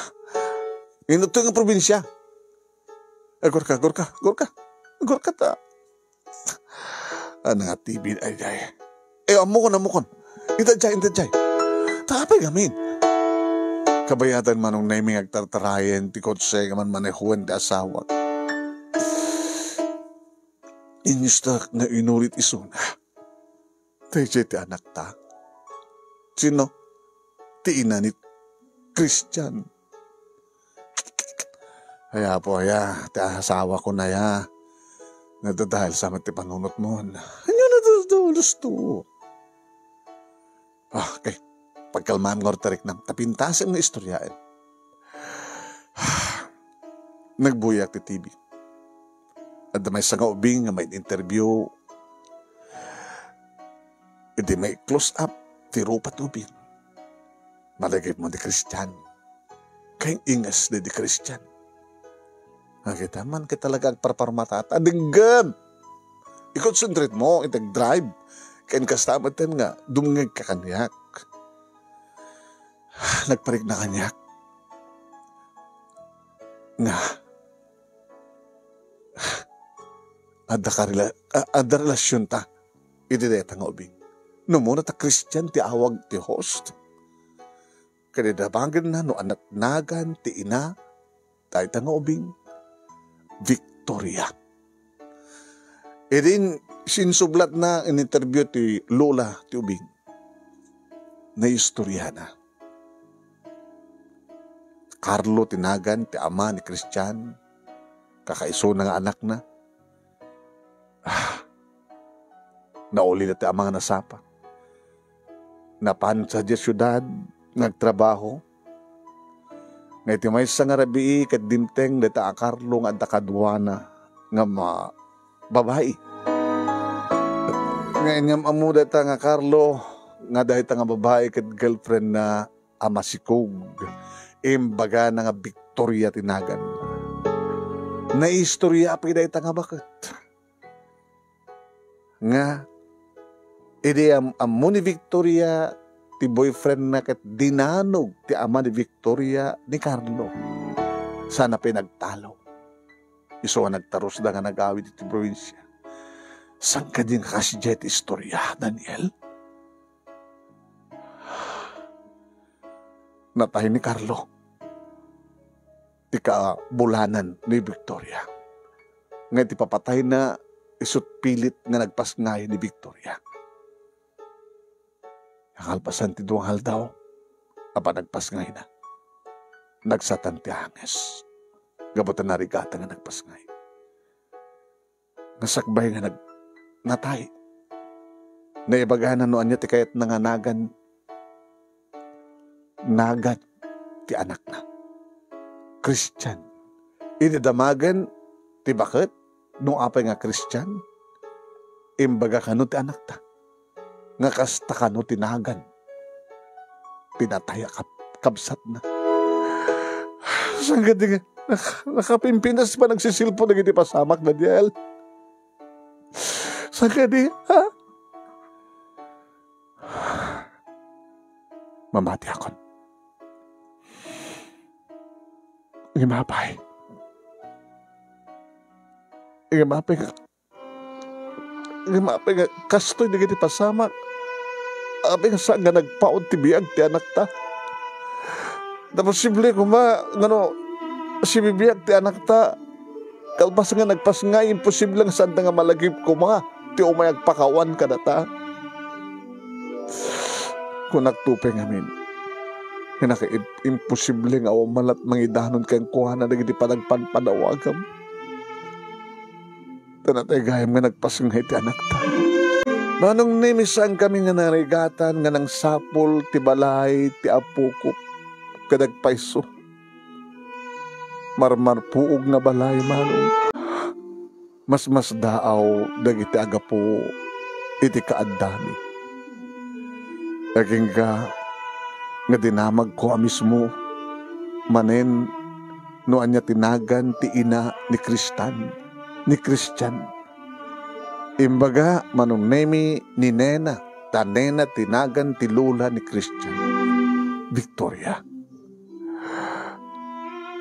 Nagtoy nga probinsia. Agurka, agurka, agurka. Agurka ta. Ano nga T V, ay, ay. Eh, ammokon, ammokon. Inta jay, inta jay. Ta apay ngamin? Kabayatan, Manong Nemi, nga agtartarayen ti kotse nga manmanehuen ti asawak. Inyustak nga inulit isuna. Dayjay ti anakta. Sino? Ti ina ni Christian. Ay, Apo, aya, ti asawakon aya. Nadadael sa met ti panunotmon. Ania nadadaelos to? Ah, okay. Pagkalmaem nga ortariknam, ta pintasem nga istoryaen. Nagbuyak ti T V. Adda maysa nga ubing nga main-interview. Idi mai-close up ti rupa ti ubing. Malagipmo ti Christian. Kaing-inges daydi Christian. Nakita man ket talaga agparparmata ta denggem. I-concentrate mo iti agdrive. Ken kasta metten nga dumngegka kaniak. Nagparikna kaniak nga adda ka rela-, a-, adda relasionta iti dayta nga ubing. No, muna ta Christian ti awag ti host. Ket idi nabangenna no ania ti nagan ti ina dayta nga ubing, Victoria. Idi in-, sinsublatna in-interview ti lola ti ubing, naistoriana. Carlo ti nagan ti ama ni Christian, kakaisuna nga anakna. Ah, naulida ti ama nga nasapa. Napan sadiay siudad nga agtrabaho. Nga iti maysa nga rabii ket dimteng dayta a Carlo nga adda kaduana nga ma-, babai. Nga inyam-ammo dayta nga Carlo nga dayta nga babai ket girlfriendna a masikog. Imbagana nga Victoria ti naganna. Naistorya pay dayta nga baket. Nga, idi am-, ammo ni Victoria ti boyfriendna ket dinanog ti ama ni Victoria ni Carlo. Sana pay nagtalo. isu a nagtarusda nga nagawid iti probinsia. Saan kadi nga kas diay ti istoria, Daniel? Natay ni Carlo, ti kabulanan ni Victoria. Nga iti papatayna, isut pilit nga nagpasngay ni Victoria. Kalpasan ti dua nga aldaw, a panagpasngayna, nagsatan ti anges. Gapu ta narigatan nga nagpasngay. Nga sakbay nga nag-, natay. Naibagana no ania ti kayatna nga nagan, nagan ti anakna. Christian. Idi damagen ti baket, no apay nga Christian, imbaga kano ti anakta nga kasta kano ti nagan ti natay a kab-, kabsatna. Saan kadi nga nak-, nakapimpinas pa nagsisilpo dagiti pasamak, Daniel? Saan kadi, ha? Mamatiakon. Ngem apay. Ngem apay nga Ngem apay nga kastoy dagiti pasamak? Apay nga saan nga nagpaut ti biag ti anakta? Ta posible koma nga no sibibiag ti anakta, kalpasan nga nagpasngay, imposible nga saanda nga malagip koma ti umay agpakawan kadata. Kunakto pay ngamin, nga nakaim-, imposible nga awan man la't mangidanon kenkuana dagiti panagpanpanawagam. Ta natay gayam nga nagpasngay ti anakta. Manong Nemi, saankami nga narigatan nga nangsapul ti balay ti apokok ket agpayso. Marmarpuog nga balay, Manong. Masmasdaaw dagiti aggapu iti kaaddami. Agingga nga dinamagko a mismo manen no ania ti nagan ti ina ni Christian, ni Christian. Imbaga, Manong Nemi, ni Nena, ta Nena ti nagan ti lola ni Christian. Victoria.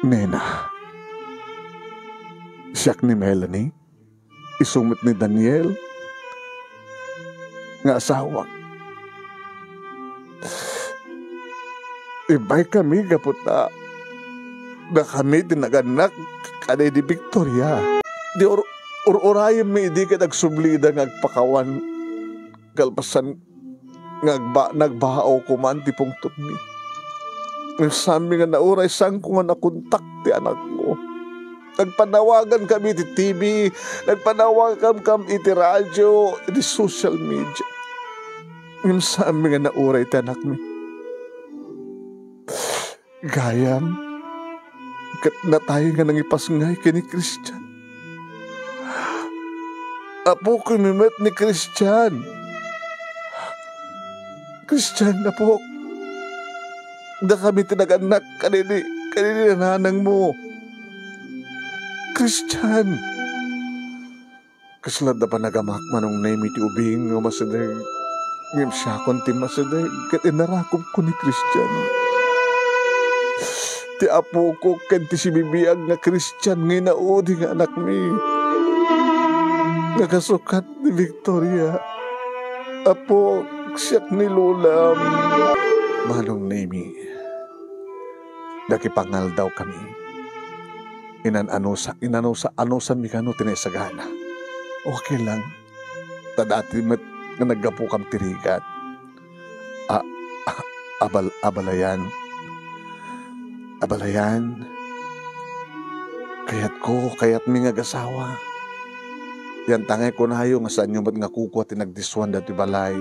Nena. Siak ni Melanie. Isu met ni Daniel nga asawak. Ibaykami gapu ta dakami ti nagannak kadaydi Victoria. Di ur-, ur-urayemmi idi ket agsublida nga agpakawan. Kalpasan nga agba-, nagbaaw koman ti pungtotmi. Ngem saanmi nga nauray, saanko nga nakontak ti anakko. Nagpanawagankami iti T V, nagpanawagankami iti radio, iti social media. Ngem saanmi nga nauray ti anakmi. Gayam, ket natay nga nangipasngay ken ni Christian. Apokoymi met ni Christian. Christian, apok. Dakami ti nagannak kadaydi, kadaydi nanangmo. Christian. Kasla adda panagamak, Manong Nemi, ti ubing nga masideg, ngem siakon ti masideg, ket inarakupko ni Christian. Ti apokok ken ti sibibiag nga Christian nga inaudi nga anakmi, nga kasukat ni Victoria. Apo, siak ni Lolam. Manong Nemi, nakipangaldawkami. Inan-anusa-, inanusa-, anusanmi kano ti naisagana. Okay lang. Ta dati met nga naggapukam ti rigat. A-, a-, abal-, abalayan. Abalayan. Kayatko, kayatmi nga agasawa. Yantangay kunayo nga saanyo met nga kukua ti nagdiswan dati balay.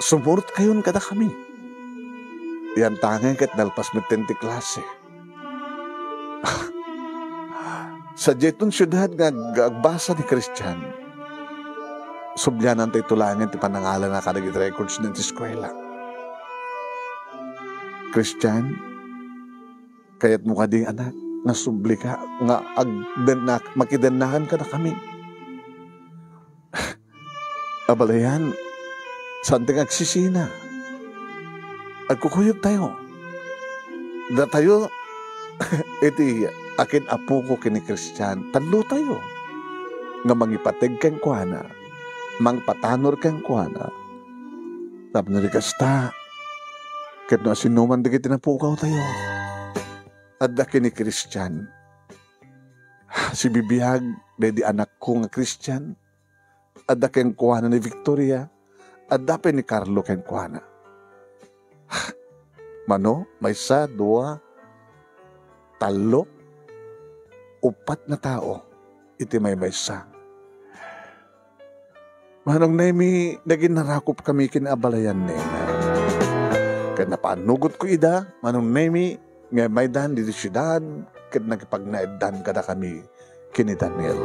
Sumurotkayon kadakami. Yantangay ket nalpas metten ti klase. Sadiay ton siudad nga ag-, agbasa ni Christian, subliananta ito laengen ti panangalana kadagiti records na ti eskuela. Christian, kayatmo kadi, anak, nga sublika nga agdennak-, makidennakan kadakami? Abalayan, saanti nga agsisina. Agkukuyogtayo. Datayo, iti a kin-apoko ken ni Christian, tallotayo nga mangipateg kenkuana, mangpatanor kenkuana. Tapno di kasta, ket no asinoman dagiti napukawtayo, adda ken ni Christian. Sibibiag daydi anakko nga Christian, adda kenkuana ni Victoria, adda pay ni Carlo kenkuana. Mano, maysa, dua, tallo, uppat nga tao iti maymaysa. Manong Nemi, nagin narakop kami ken abalayan nena. Ket napanugot ko ida, Manong Nemi, nga maydan ditoy siudad, ket nagipagnaeddan kadakami ken ni Daniel.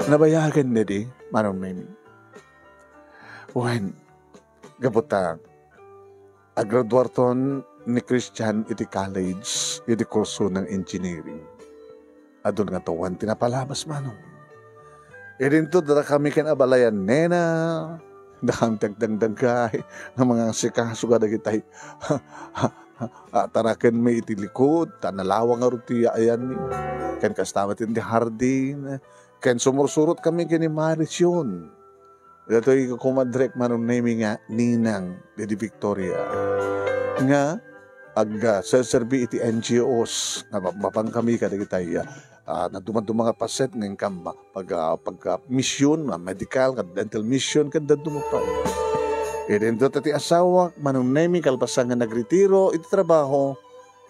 Nabayagen daydi, Manong Nemi. Wen, gapu ta, agraduarton ni Christian iti college, iti kurso ng engineering. Adun nga tuwan ti napalabas, Manong. Idinto dakami ken abalayan nena, dakami ti agdangdanggaay nga mangasikaso kadagitay. Atarakenmi iti likod, ta nalawang ngarud ti yaayanmi. Ken kasta met iti hardin, ken sumursurot kami ken ni Mari Sion. Datoy kumadrek, Manong Nemi, nga ninang daydi Victoria nga ag, ah, serserbi iti N G Os nga ma-, mapan kami kadagitay, ah, ah, nadumaduma nga paset nga inkam pag, ah, pag, ah, mission, ah, medical, nga dental mission, ken dadduma pay. Idinto ti asawak, Manong Nemi, kalpasan nga nagretiro iti trabaho,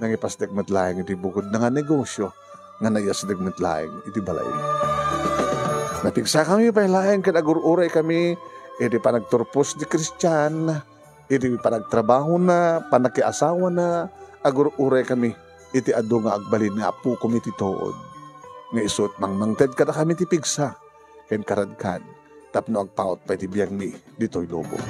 nangipasdek met laeng iti bukodna nga negosio nga naiasdek met laeng iti balay. Napigsakami pay laeng ken agur-uray kami iti panagturpos ni Christian, iti panagtrabahona, panakiasawana, agur-uray kami iti adu nga agbalin nga apokami ti tuod. Nga isu met mangmangted kadakami ti pigsa ken karadkad tapno agpaut pay ti biagmi ditoy lubong.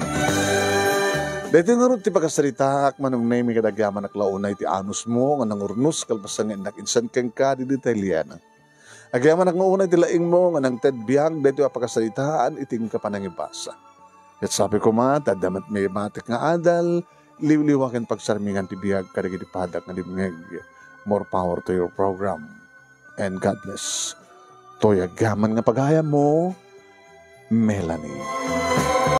Daytoy ngarud ti pakasaritaak, Manong Nemi, ket agyamanak la unay ti anusmo nga nangurnos kalpasan nga innak insan kenka ditoy Taylian. Agyamanak nga unay ti laingmo nga nangted biag daytoy a pakasaritaan iti inka panangibasa. Ket sapay koma, ta adda met mabatik nga adal, liwliwa ken pagsarmingan ti biag kadagiti padak nga dimngeg. More power to your program. And God bless. Toy agyaman nga pagayammo, Melanie.